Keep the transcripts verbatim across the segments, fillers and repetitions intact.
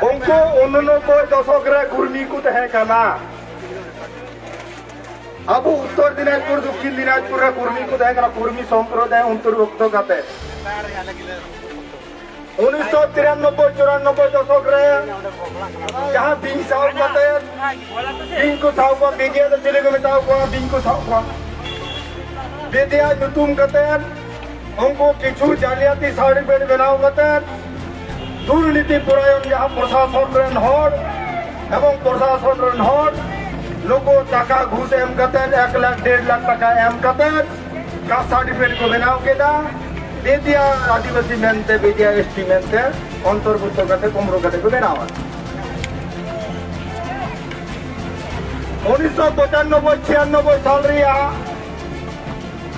ᱩᱱᱠᱩ ᱩᱱᱚᱱᱚᱵᱵᱳᱭ ᱫᱚᱥᱚᱠ ᱨᱮ ᱠᱩᱨᱢᱤ ᱠᱚ ᱛᱟᱦᱮᱸ ᱠᱟᱱᱟ᱾ ᱟᱵᱚ ᱩᱛᱛᱚᱨ ᱫᱤᱱᱟᱡᱽᱯᱩᱨ, ᱫᱚᱠᱠᱷᱤᱱ ᱫᱤᱱᱟᱡᱽᱯᱩᱨ ᱨᱮ ᱠᱩᱨᱢᱤ ᱠᱚ ᱛᱟᱦᱮᱸ ᱠᱟᱱᱟ, ᱠᱩᱨᱢᱤ ᱥᱚᱢᱯᱨᱚᱫᱟᱭ ᱚᱱᱛᱚᱨᱵᱷᱩᱠᱛᱚ ᱠᱟᱛᱮ᱾ ᱩᱱᱤᱥᱥᱚ ᱛᱤᱨᱟᱱᱚᱵᱵᱳᱭ ᱪᱩᱨᱟᱱᱚᱵᱵᱳᱭ ᱫᱚᱥᱚᱠ ᱨᱮ ᱡᱟᱦᱟᱸ ᱵᱤᱧ ᱥᱟᱵ ᱠᱟᱛᱮ, ᱵᱤᱧ ᱠᱚ ᱥᱟᱵ ᱠᱚᱣᱟ, ᱵᱤᱧ ᱫᱚ ᱪᱤᱞᱤ ᱠᱚ ᱢᱮᱛᱟ ᱠᱚᱣᱟ, ᱵᱤᱧ ᱠᱚ ᱥᱟᱵ ᱠᱚᱣᱟ, ᱵᱮᱫᱤᱭᱟ ᱧᱩᱛᱩᱢ ᱠᱟᱛᱮ ᱩᱱᱠᱩ ᱠᱤᱪᱷᱩ ᱡᱟᱞᱤᱭᱟᱛᱤ ᱥᱟᱨᱴᱤᱯᱷᱤᱠᱮᱴ ᱵᱮᱱᱟᱣ ᱠᱟᱛᱮ ᱫᱩᱨᱱᱤᱛᱤ ᱯᱚᱨᱟᱭᱚᱱ ᱡᱟᱦᱟᱸ ᱯᱨᱚᱥᱟᱥᱚᱱ ᱨᱮᱱ ᱦᱚᱲ ᱮᱵᱚᱝ ᱯᱨᱚᱥᱟᱥᱚᱱ ᱨᱮᱱ ᱦᱚᱲ ᱱᱩᱠᱩ ᱴᱟᱠᱟ ᱜᱷᱩᱥ ᱮᱢ ᱠᱟᱛᱮ, ᱮᱠ ᱞᱟᱠᱷ ᱰᱮᱲ ᱞᱟᱠᱷ ᱴᱟᱠᱟ ᱮᱢ ᱠᱟᱛᱮ ᱠᱟᱥᱴ ᱥᱟᱨᱴᱤᱯᱷᱤᱠᱮᱴ ᱠᱚ ᱵᱮᱱᱟᱣ ᱠᱮᱫᱟ᱾ ᱵᱮᱫᱤᱭᱟ ᱟᱹᱫᱤᱵᱟᱹᱥᱤ ᱢᱮᱱᱛᱮ, ᱵᱮᱫᱤᱭᱟ ᱮᱥᱴᱤ ᱢᱮᱱᱛᱮ ᱚᱱᱛᱚᱨᱵᱷᱩᱠᱛᱚ ᱠᱟᱛᱮ ᱠᱩᱢᱲᱩ ᱠᱟᱛᱮ ᱠᱚ ᱵᱮᱱᱟᱣᱟ᱾ ᱩᱱᱤᱥᱥᱚ ᱯᱚᱸᱪᱟᱱᱱᱚᱵᱵᱳᱭ ᱪᱷᱤᱭᱟᱱᱱᱚᱵᱵᱳᱭ ᱥᱟᱞ ᱨᱮᱭᱟᱜ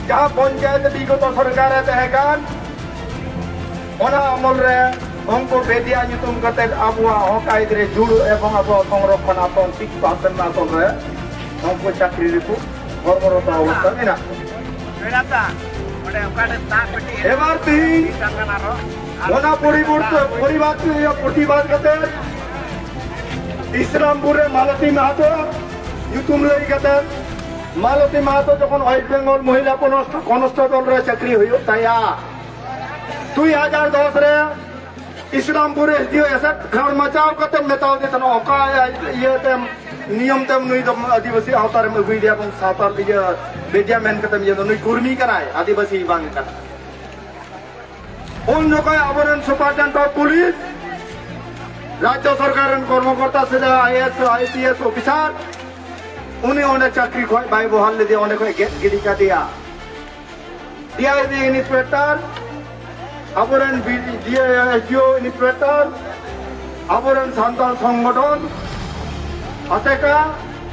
ᱡᱟᱦᱟᱸ ᱯᱚᱧᱪᱟᱭᱮᱛ ᱵᱤᱜᱚᱛᱚ ᱥᱚᱨᱠᱟᱨ ᱨᱮ ᱛᱟᱦᱮᱸ ᱠᱟᱱ, ᱚᱱᱟ ᱟᱢᱚᱞ ᱨᱮ ᱩᱱᱠᱩ ᱵᱮᱫᱤᱭᱟ ᱧᱩᱛᱩᱢ ᱠᱟᱛᱮ ᱟᱵᱚᱣᱟᱜ ᱦᱚᱠ ᱟᱹᱭᱫᱟᱹᱨ ᱨᱮ ᱡᱩᱲᱩ ᱮᱵᱚᱝ ᱟᱵᱚᱣᱟᱜ ᱥᱚᱝᱨᱚᱠᱷᱚᱱ ᱟᱥᱚᱱ, ᱥᱤᱠᱥᱛᱷ ᱟᱥᱚᱱ ᱟᱥᱚᱱ ᱨᱮ ᱩᱱᱠᱩ ᱪᱟᱹᱠᱨᱤ ᱨᱮᱠᱚ ᱦᱚᱨᱢᱚᱨᱚᱛᱟ ᱚᱵᱚᱥᱛᱟ ᱢᱮᱱᱟᱜ ᱠᱚᱣᱟ᱾ ᱮᱵᱟᱨ ᱛᱤᱦᱤᱧ ᱚᱱᱟ ᱯᱚᱨᱤᱵᱚᱨᱛᱚ, ᱯᱚᱨᱤᱵᱟᱨ, ᱯᱨᱚᱛᱤᱵᱟᱫ ᱠᱟᱛᱮ ᱤᱥᱞᱟᱢᱯᱩᱨ ᱨᱮ ᱢᱟᱞᱚᱛᱤ ᱢᱟᱦᱟᱛᱚ ᱧᱩᱛᱩᱢ ᱞᱟᱹᱭ ᱠᱟᱛᱮ, ᱢᱟᱞᱚᱛᱤ ᱢᱟᱦᱟᱛᱚ ᱡᱚᱠᱷᱚᱱ ᱳᱭᱮᱥᱴ ᱵᱮᱝᱜᱚᱞ ᱢᱚᱦᱤᱞᱟ ᱠᱚᱱᱥᱴ-, ᱠᱚᱱᱥᱴᱮᱵᱚᱞ ᱨᱮ ᱪᱟᱹᱠᱨᱤ ᱦᱩᱭᱩᱜ ᱛᱟᱭᱟ, ᱫᱩᱭ ᱦᱟᱡᱟᱨ ᱫᱚᱥ ᱨᱮ ᱤᱥᱞᱟᱢᱯᱩᱨ ᱮᱥ ᱰᱤ ᱳ ᱮᱥᱮᱫ ᱠᱷᱟᱲ ᱢᱟᱪᱟᱣ ᱠᱟᱛᱮ ᱢᱮᱛᱟᱣ ᱫᱮ ᱛᱟᱦᱮᱱᱟ, ᱚᱠᱟ ᱤᱭᱟᱹ ᱛᱮᱢ, ᱱᱤᱭᱚᱢ ᱛᱮᱢ ᱱᱩᱭ ᱫᱚ ᱟᱹᱫᱤᱵᱟᱹᱥᱤ ᱟᱣᱛᱟ ᱨᱮᱢ ᱟᱹᱜᱩᱭᱮᱫᱮᱭᱟ ᱮᱵᱚᱝ ᱥᱟᱶᱛᱟᱞ ᱤᱭᱟᱹ ᱵᱮᱫᱤᱭᱟ ᱢᱮᱱ ᱠᱟᱛᱮᱢ ᱤᱭᱟᱹ ᱫᱚ, ᱱᱩᱭ ᱠᱩᱨᱢᱤ ᱠᱟᱱᱟᱭ, ᱟᱹᱫᱤᱵᱟᱹᱥᱤ ᱵᱟᱝ ᱠᱟᱱᱟ᱾ ᱩᱱ ᱡᱚᱠᱷᱚᱱ ᱟᱵᱚᱨᱮᱱ ᱥᱩᱯᱟᱨᱰᱮᱱᱴ ᱚᱯᱷ ᱯᱩᱞᱤᱥ, ᱨᱟᱡᱽᱡᱚ ᱥᱚᱨᱠᱟᱨ ᱨᱮᱱ ᱠᱚᱨᱢᱚᱠᱚᱨᱛᱟ ᱥᱮ I A S, I P S officer, ᱩᱱᱤ ᱚᱸᱰᱮ ᱪᱟᱹᱠᱨᱤ ᱠᱷᱚᱱ ᱵᱟᱭ ᱵᱚᱦᱟᱞ ᱞᱮᱫᱮᱭᱟ, ᱚᱸᱰᱮ ᱠᱷᱚᱱ ᱜᱮᱫ ᱜᱤᱰᱤ ᱠᱟᱫᱮᱭᱟ᱾ ᱰᱤ ᱟᱭ ᱵᱤ ᱤᱱᱥᱯᱮᱠᱴᱚᱨ, ᱟᱵᱚᱨᱮᱱ B-, D I S D O inspector, ᱟᱵᱚᱨᱮᱱ ᱥᱟᱱᱛᱟᱲ ᱥᱚᱝᱜᱚᱴᱷᱚᱱ ᱟᱥᱮᱠᱟ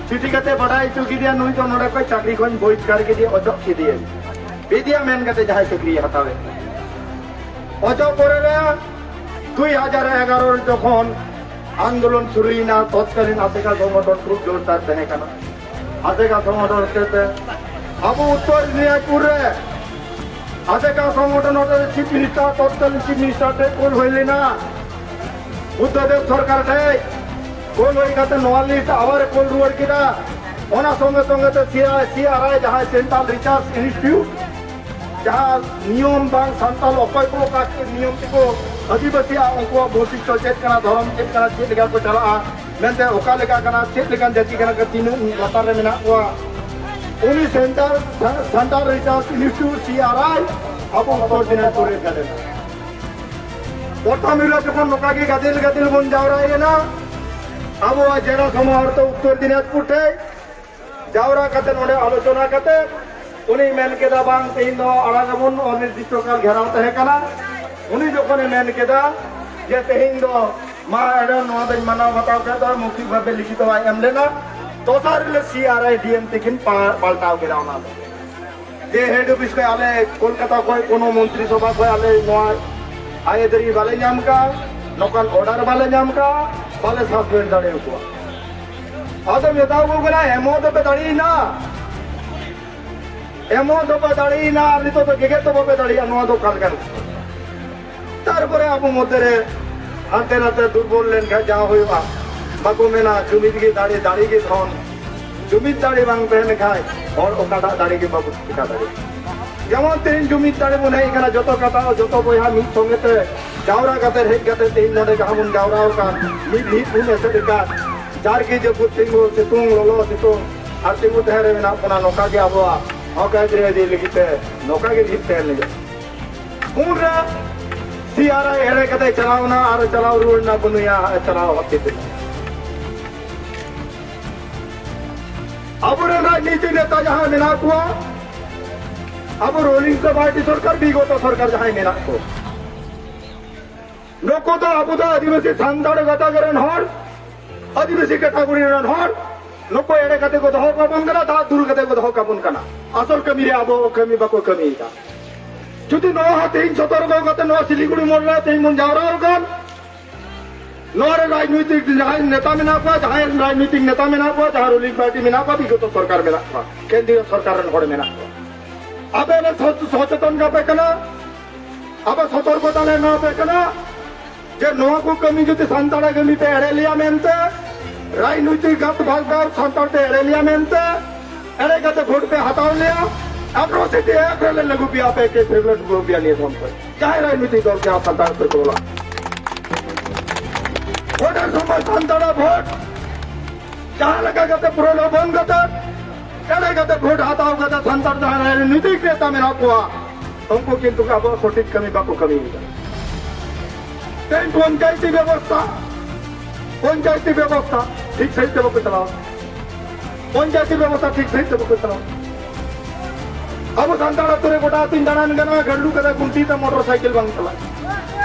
ᱪᱤᱴᱷᱤ ᱠᱟᱛᱮ ᱵᱟᱰᱟᱭ ᱦᱚᱪᱚ ᱠᱮᱫᱮᱭᱟ, ᱱᱩᱭ ᱫᱚ ᱱᱚᱰᱮ ᱠᱷᱚᱱ ᱪᱟᱹᱠᱨᱤ ᱠᱷᱚᱱ ᱵᱚᱦᱤᱥᱠᱟᱨ ᱠᱮᱫᱮᱭᱟ, ᱚᱪᱚᱜ ᱠᱮᱫᱮᱭᱟ᱾ ᱵᱮᱫᱤᱭᱟ ᱢᱮᱱ ᱠᱟᱛᱮ ᱡᱟᱦᱟᱸᱭ ᱪᱟᱹᱠᱨᱤᱭ ᱦᱟᱛᱟᱣᱮᱫ, ᱚᱪᱚᱜ ᱯᱚᱨᱮ ᱨᱮ ᱫᱩᱭ ᱦᱟᱡᱟᱨ ᱮᱜᱟᱨᱚ ᱨᱮ ᱡᱚᱠᱷᱚᱱ ᱟᱱᱫᱳᱞᱚᱱ ᱥᱩᱨᱩᱭᱮᱱᱟ, ᱛᱚᱛᱠᱟᱞᱤᱱ ᱟᱥᱮᱠᱟ ᱥᱚᱝᱜᱚᱴᱷᱚᱱ ᱠᱷᱩᱵ ᱡᱳᱨᱫᱟᱨ ᱛᱟᱦᱮᱸ ᱠᱟᱱᱟ᱾ ᱟᱥᱮᱠᱟ ᱥᱚᱝᱜᱚᱴᱷᱚᱱ ᱦᱚᱛᱮᱛᱮ ᱟᱵᱚ ᱩᱛᱛᱚᱨ ᱫᱤᱱᱟᱡᱽᱯᱩᱨ ᱨᱮ ᱟᱥᱮᱠᱟ ᱥᱚᱝᱜᱚᱴᱷᱚᱱ ᱦᱚᱛᱮᱛᱮ ᱪᱤᱯ ᱢᱤᱱᱤᱥᱴᱟᱨ, ᱛᱚᱛᱠᱟᱞᱤᱱ ᱪᱤᱯ ᱢᱤᱱᱤᱥᱴᱟᱨ ᱴᱷᱮᱱ ᱠᱚᱞ ᱦᱩᱭ ᱞᱮᱱᱟ᱾ ᱵᱩᱫᱽᱫᱷᱚ ᱫᱮᱵ ᱥᱚᱨᱠᱟᱨ ᱴᱷᱮᱱ ᱠᱳᱞ ᱦᱩᱭ ᱠᱟᱛᱮ ᱱᱚᱣᱟ ᱞᱤᱥᱴ ᱟᱵᱟᱨ ᱠᱳᱞ ᱨᱩᱣᱟᱹᱲ ᱠᱮᱫᱟ᱾ ᱚᱱᱟ ᱥᱚᱸᱜᱮ ᱥᱚᱸᱜᱮ ᱛᱮ ᱥᱤ ᱟᱭ ᱟᱨ ᱟᱭ, ᱡᱟᱦᱟᱸᱭ ᱥᱮᱱᱴᱨᱟᱞ ᱨᱤᱥᱟᱨᱪ ᱤᱱᱥᱴᱤᱴᱤᱭᱩᱴ, ᱡᱟᱦᱟᱸ ᱱᱤᱭᱚᱢ ᱵᱟᱝ ᱥᱟᱱᱛᱟᱲ ᱚᱠᱚᱭ ᱠᱚ ᱚᱠᱟ ᱪᱮᱫ ᱱᱤᱭᱚᱢ ᱛᱮᱠᱚ ᱟᱹᱫᱤᱵᱟᱹᱥᱤᱭᱟᱜ, ᱩᱱᱠᱩᱣᱟᱜ ᱵᱳᱭᱥᱤᱥᱴᱚ ᱪᱮᱫ ᱠᱟᱱᱟ, ᱫᱷᱚᱨᱚᱢ ᱪᱮᱫ ᱠᱟᱱᱟ, ᱪᱮᱫ ᱞᱮᱠᱟ ᱠᱚ ᱪᱟᱞᱟᱜᱼᱟ ᱢᱮᱱᱛᱮ, ᱚᱠᱟ ᱞᱮᱠᱟ ᱠᱟᱱᱟ, ᱪᱮᱫ ᱞᱮᱠᱟᱱ ᱡᱟᱹᱛᱤ ᱠᱟᱱᱟ ᱠᱚ, ᱛᱤᱱᱟᱹᱜ ᱞᱟᱛᱟᱨ ᱨᱮ ᱢᱮᱱᱟᱜ ᱠᱚᱣᱟ, ᱩᱱᱤ ᱥᱮᱱᱴᱟᱨ, ᱥᱮᱱᱴᱟᱨ ᱨᱤᱥᱟᱨᱪ ᱤᱱᱥᱴᱤᱴᱤᱭᱩᱴ, ᱥᱤ ᱟᱨ ᱟᱭ, ᱟᱵᱚ ᱩᱛᱛᱚᱨ ᱫᱤᱱᱟᱡᱽᱯᱩᱨ ᱨᱮ ᱜᱟᱫᱮᱞ᱾ ᱯᱨᱚᱛᱷᱚᱢ ᱦᱤᱞᱳᱜ ᱡᱚᱠᱷᱚᱱ ᱱᱚᱝᱠᱟ ᱜᱮ ᱜᱟᱫᱮᱞ ᱜᱟᱫᱮᱞ ᱵᱚᱱ ᱡᱟᱣᱨᱟᱭᱮᱱᱟ, ᱟᱵᱚᱣᱟᱜ ᱡᱮᱞᱟ ᱥᱚᱢᱟᱦᱚᱨ ᱫᱚ ᱩᱛᱛᱚᱨ ᱫᱤᱱᱟᱡᱽᱯᱩᱨ ᱴᱷᱮᱱ ᱡᱟᱣᱨᱟ ᱠᱟᱛᱮ ᱱᱚᱰᱮ ᱟᱞᱳᱪᱚᱱᱟ ᱠᱟᱛᱮ ᱩᱱᱤ ᱢᱮᱱ ᱠᱮᱫᱟ, "ᱵᱟᱝ, ᱛᱮᱦᱮᱧ ᱫᱚ ᱟᱲᱟᱜ ᱟᱵᱚᱱ, ᱚᱱᱤᱨᱫᱤᱥᱴᱚ ᱠᱟᱞ ᱜᱷᱮᱨᱟᱣ ᱛᱟᱦᱮᱸ ᱠᱟᱱᱟ᱾" ᱩᱱᱤ ᱡᱚᱠᱷᱚᱱᱮ ᱢᱮᱱ ᱠᱮᱫᱟ ᱡᱮ, "ᱛᱮᱦᱮᱧ ᱫᱚ ᱢᱟ ᱮᱰᱮ ᱱᱚᱣᱟ ᱫᱚᱧ ᱢᱟᱱᱟᱣ ᱵᱟᱛᱟᱣ ᱠᱮᱫ ᱫᱚ", ᱢᱚᱣᱠᱷᱤᱠ ᱵᱷᱟᱵᱮ ᱞᱤᱠᱷᱤᱛᱚ ᱵᱟᱭ ᱮᱢ ᱞᱮᱱᱟ᱾ ᱫᱚᱥᱟᱨ ᱦᱤᱞᱳᱜ ᱥᱤ ᱟᱨ ᱟᱭ ᱰᱤ ᱮᱢ ᱛᱤᱠᱤᱱ ᱯᱟ-, ᱯᱟᱞᱴᱟᱣ ᱠᱮᱫᱟ ᱚᱱᱟ ᱫᱚ᱾ ᱡᱮ ᱦᱮᱰ ᱚᱯᱷᱤᱥ ᱠᱷᱚᱱ ᱟᱞᱮ ᱠᱳᱞᱠᱟᱛᱟ ᱠᱷᱚᱱ ᱠᱳᱱᱳ ᱢᱚᱱᱛᱨᱤ ᱥᱚᱵᱷᱟ ᱠᱷᱚᱱ ᱟᱞᱮ ᱱᱚᱣᱟ ᱟᱹᱭᱫᱟᱹᱨᱤ ᱵᱟᱞᱮ ᱧᱟᱢ ᱠᱟᱜᱼᱟ, ᱱᱚᱝᱠᱟᱱ ᱚᱨᱰᱟᱨ ᱵᱟᱞᱮ ᱧᱟᱢ ᱠᱟᱜᱼᱟ, ᱵᱟᱞᱮ ᱥᱟᱥᱯᱮᱱᱰ ᱫᱟᱲᱮᱭᱟᱠᱚᱣᱟ᱾ ᱟᱫᱚ ᱢᱮᱛᱟ ᱠᱚ ᱠᱟᱱᱟ, ᱮᱢᱚᱜ ᱫᱚᱯᱮ ᱫᱟᱲᱮᱭᱮᱱᱟ, ᱮᱢᱚᱜ ᱫᱚᱯᱮ ᱫᱟᱲᱮᱭᱮᱱᱟ, ᱟᱨ ᱱᱤᱛᱚᱜ ᱫᱚ ᱜᱮᱜᱮᱫ ᱫᱚ ᱵᱟᱯᱮ ᱫᱟᱲᱮᱭᱟᱜᱼᱟ, ᱱᱚᱣᱟ ᱫᱚ ᱚᱠᱟ ᱞᱮᱠᱟᱱ ᱠᱟᱛᱷᱟ? ᱛᱟᱨᱯᱚᱨᱮ ᱟᱵᱚ ᱢᱚᱫᱽᱫᱷᱮ ᱨᱮ ᱦᱟᱱᱛᱮ ᱱᱟᱛᱮ ᱫᱩᱨᱵᱚᱞ ᱞᱮᱱᱠᱷᱟᱱ ᱡᱟ ᱦᱩᱭᱩᱜᱼᱟ, ᱵᱟᱠᱚ ᱢᱮᱱᱟ, "ᱡᱩᱢᱤᱫ ᱜᱮ ᱫᱟᱲᱮ, ᱫᱟᱲᱮ ᱜᱮ ᱫᱷᱚᱱ"᱾ ᱡᱩᱢᱤᱫ ᱫᱟᱲᱮ ᱵᱟᱝ ᱛᱟᱦᱮᱸ ᱞᱮᱱᱠᱷᱟᱱ ᱦᱚᱲ ᱚᱠᱟᱴᱟᱜ ᱫᱟᱲᱮ ᱜᱮ ᱵᱟᱵᱚ ᱪᱤᱠᱟ ᱫᱟᱲᱮᱭᱟᱜᱼᱟ᱾ ᱡᱮᱢᱚᱱ ᱛᱮᱦᱮᱧ ᱡᱩᱢᱤᱫ ᱫᱟᱲᱮ ᱵᱚᱱ ᱦᱮᱡ ᱟᱠᱟᱱᱟ, ᱡᱚᱛᱚ ᱠᱟᱛᱷᱟ, ᱡᱚᱛᱚ ᱵᱚᱭᱦᱟ ᱢᱤᱫ ᱥᱚᱸᱜᱮ ᱛᱮ ᱡᱟᱣᱨᱟ ᱠᱟᱛᱮ ᱦᱮᱡ ᱠᱟᱛᱮ ᱛᱮᱦᱮᱧ ᱱᱚᱰᱮ ᱡᱟᱦᱟᱸ ᱵᱚᱱ ᱡᱟᱣᱨᱟ ᱟᱠᱟᱱ, ᱢᱤᱫ ᱢᱤᱫ ᱵᱚᱱ ᱮᱥᱮᱫ ᱟᱠᱟᱫ, ᱡᱟᱨᱜᱮ ᱡᱟᱹᱯᱩᱫ ᱛᱤᱸᱜᱩ, ᱥᱤᱛᱩᱝ, ᱞᱚᱞᱚ ᱥᱤᱛᱩᱝ, ᱟᱨ ᱛᱤᱸᱜᱩ ᱛᱟᱦᱮᱸ ᱨᱮ ᱢᱮᱱᱟᱜ ᱵᱚᱱᱟ, ᱱᱚᱝᱠᱟ ᱜᱮ ᱟᱵᱚᱣᱟᱜ ᱦᱚᱠ ᱟᱹᱭᱫᱟᱹᱨᱤ ᱤᱫᱤ ᱞᱟᱹᱜᱤᱫ ᱛᱮ ᱱᱚᱝᱠᱟ ᱜᱮ ᱢᱤᱫ ᱛᱟᱦᱮᱱ ᱞᱟᱹᱜᱤᱫ᱾ ᱩᱱᱨᱮ ᱥᱤ ᱟᱨ ᱟᱭ ᱮᱲᱮ ᱠᱟᱛᱮ ᱪᱟᱞᱟᱣ ᱮᱱᱟ ᱟᱨ ᱪᱟᱞᱟᱣ ᱨᱩᱣᱟᱹᱲ ᱮᱱᱟ, ᱵᱟᱹᱱᱩᱭᱟ, ᱪᱟᱞᱟᱣ ᱦᱟᱹᱯᱤᱫ ᱮᱱᱟ᱾ ᱟᱵᱚᱨᱮᱱ ᱨᱟᱡᱽᱱᱤᱛᱤ ᱱᱮᱛᱟ ᱡᱟᱦᱟᱸᱭ ᱢᱮᱱᱟᱜ ᱠᱚᱣᱟ, ᱟᱵᱚ ᱨᱩᱞᱤᱝ ᱯᱟᱨᱴᱤ ᱥᱚᱨᱠᱟᱨ, ᱵᱤᱜᱚᱛᱚ ᱥᱚᱨᱠᱟᱨ ᱡᱟᱦᱟᱸᱭ ᱢᱮᱱᱟᱜ ᱠᱚ, ᱱᱩᱠᱩ ᱫᱚ ᱟᱵᱚ ᱫᱚ ᱟᱹᱫᱤᱵᱟᱹᱥᱤ ᱥᱟᱱᱛᱟᱲ ᱜᱟᱛᱟᱠ ᱨᱮᱱ ᱦᱚᱲ, ᱟᱹᱫᱤᱵᱟᱹᱥᱤ ᱠᱮᱴᱟᱜᱚᱨᱤ ᱨᱮᱱ ᱦᱚᱲ, ᱱᱩᱠᱩ ᱮᱲᱮ ᱠᱟᱛᱮ ᱠᱚ ᱫᱚᱦᱚ ᱠᱟᱵᱚᱱ ᱠᱟᱱᱟ, ᱫᱟᱜ ᱫᱩᱞ ᱠᱟᱛᱮ ᱠᱚ ᱫᱚᱦᱚ ᱠᱟᱵᱚᱱ ᱠᱟᱱᱟ᱾ ᱟᱥᱚᱞ ᱠᱟᱹᱢᱤ ᱨᱮ ᱟᱵᱚ ᱠᱟᱹᱢᱤ ᱵᱟᱠᱚ ᱠᱟᱹᱢᱤᱭᱮᱫᱟ᱾ ᱡᱩᱫᱤ ᱱᱚᱣᱟ ᱦᱚᱸ ᱛᱮᱦᱮᱧ ᱥᱚᱛᱚᱨᱠᱚ ᱠᱟᱛᱮ ᱱᱚᱣᱟ ᱥᱤᱞᱤᱜᱩᱲᱤ ᱢᱳᱲ ᱨᱮ ᱛᱮᱦᱮᱧ ᱵᱚᱱ ᱡᱟᱣᱨᱟ ᱟᱠᱟᱱ, ᱱᱚᱣᱟ ᱨᱮ ᱨᱟᱡᱽᱱᱳᱭᱛᱤᱠ ᱡᱟᱦᱟᱸᱭ ᱱᱮᱛᱟ ᱢᱮᱱᱟᱜ ᱠᱚᱣᱟ, ᱡᱟᱦᱟᱸᱭ ᱨᱟᱡᱽᱱᱳᱭᱛᱤᱠ ᱱᱮᱛᱟ ᱢᱮᱱᱟᱜ ᱠᱚᱣᱟ, ᱡᱟᱦᱟᱸ ᱨᱩᱞᱤᱝ ᱯᱟᱨᱴᱤ ᱢᱮᱱᱟᱜ ᱠᱚᱣᱟ, ᱵᱤᱜᱚᱛᱚ ᱥᱚᱨᱠᱟᱨ ᱢᱮᱱᱟᱜ ᱠᱚᱣᱟ, ᱠᱮᱱᱫᱨᱤᱭᱚ ᱥᱚᱨᱠᱟᱨ ᱨᱮᱱ ᱦᱚᱲ ᱢᱮᱱᱟᱜ ᱠᱚᱣᱟ, ᱟᱯᱮ ᱞᱮ ᱥᱚᱪ-, ᱥᱚᱪᱮᱛᱚᱱ ᱠᱟᱯᱮ ᱠᱟᱱᱟ, ᱟᱯᱮ ᱥᱚᱛᱚᱨᱠᱚᱛᱟ ᱞᱮ ᱮᱢᱟ ᱯᱮ ᱠᱟᱱᱟ᱾ ᱡᱮ ᱱᱚᱣᱟ ᱠᱚ ᱠᱟᱹᱢᱤ ᱡᱩᱫᱤ ᱥᱟᱱᱛᱟᱲᱟᱜ ᱠᱟᱹᱢᱤ ᱯᱮ ᱮᱲᱮ ᱞᱮᱭᱟ ᱢᱮᱱᱛᱮ, ᱨᱟᱡᱽᱱᱳᱭᱛᱤᱠ ᱜᱟᱛ ᱵᱷᱟᱜᱽ ᱥᱟᱱᱛᱟᱲ ᱛᱮ ᱮᱲᱮ ᱞᱮᱭᱟ ᱢᱮᱱᱛᱮ, ᱮᱲᱮ ᱠᱟᱛᱮ ᱵᱷᱳᱴ ᱯᱮ ᱦᱟᱛᱟᱣ ᱞᱮᱭᱟ, ᱟᱴᱨᱚᱥᱤᱴᱤ ᱮᱠᱴ ᱨᱮᱞᱮ ᱞᱟᱹᱜᱩ ᱯᱮᱭᱟ, ᱟᱯᱮ ᱠᱮᱥ ᱨᱮᱞᱮ ᱰᱩᱵᱟᱹᱣ ᱯᱮᱭᱟ ᱱᱤᱭᱟᱹ ᱫᱷᱟᱣ ᱯᱮ᱾ ᱡᱟᱦᱟᱸᱭ ᱨᱟᱡᱽᱱᱤᱛᱤ ᱫᱚᱞ ᱠᱮ ᱥᱟᱱᱛᱟᱲ ᱯᱮ ᱠᱚᱞᱟ᱾ ᱵᱷᱳᱴᱮᱨ ᱥᱚᱢᱚᱭ ᱥᱟᱱᱛᱟᱲᱟᱜ ᱵᱷᱳᱴ ᱡᱟᱦᱟᱸ ᱞᱮᱠᱟ ᱠᱟᱛᱮ ᱯᱩᱨᱟᱹ ᱞᱚᱵᱚᱱ ᱠᱟᱛᱮ, ᱮᱲᱮ ᱠᱟᱛᱮ ᱵᱷᱳᱴ ᱦᱟᱛᱟᱣ ᱠᱟᱛᱮ ᱥᱟᱱᱛᱟᱲ ᱡᱟᱦᱟᱸᱭ ᱨᱟᱡᱽᱱᱤᱛᱤᱠ ᱱᱮᱛᱟ ᱢᱮᱱᱟᱜ ᱠᱚᱣᱟ, ᱩᱱᱠᱩ ᱠᱤᱱᱛᱩ ᱟᱵᱚᱣᱟᱜ ᱥᱚᱴᱷᱤᱠ ᱠᱟᱹᱢᱤ ᱵᱟᱠᱚ ᱠᱟᱹᱢᱤᱭᱮᱫᱟ᱾ ᱛᱮᱦᱮᱧ ᱯᱚᱧᱪᱟᱭᱛᱤ ᱵᱮᱵᱚᱥᱛᱷᱟ, ᱯᱚᱧᱪᱟᱭᱛᱤ ᱵᱮᱵᱚᱥᱛᱷᱟ ᱴᱷᱤᱠ ᱥᱟᱺᱦᱤᱡ ᱛᱮ ᱵᱟᱠᱚ ᱪᱟᱞᱟᱣ᱾ ᱯᱚᱧᱪᱟᱭᱛᱤ ᱵᱮᱵᱚᱥᱛᱷᱟ ᱴᱷᱤᱠ ᱥᱟᱺᱦᱤᱡ ᱛᱮ ᱵᱟᱠᱚ ᱪᱟᱞᱟᱣ᱾ ᱟᱵᱚ ᱥᱟᱱᱛᱟᱲ ᱟᱹᱛᱩ ᱨᱮ ᱜᱚᱴᱟ ᱟᱹᱛᱩᱧ ᱫᱟᱬᱟᱱ ᱠᱟᱱᱟ, ᱜᱟᱹᱰᱞᱩ ᱠᱟᱫᱟ ᱠᱩᱱᱴᱤ ᱛᱮ ᱢᱚᱴᱚᱨ ᱥᱟᱭᱠᱮᱞ ᱵᱟᱝ ᱪᱟᱞᱟᱜ᱾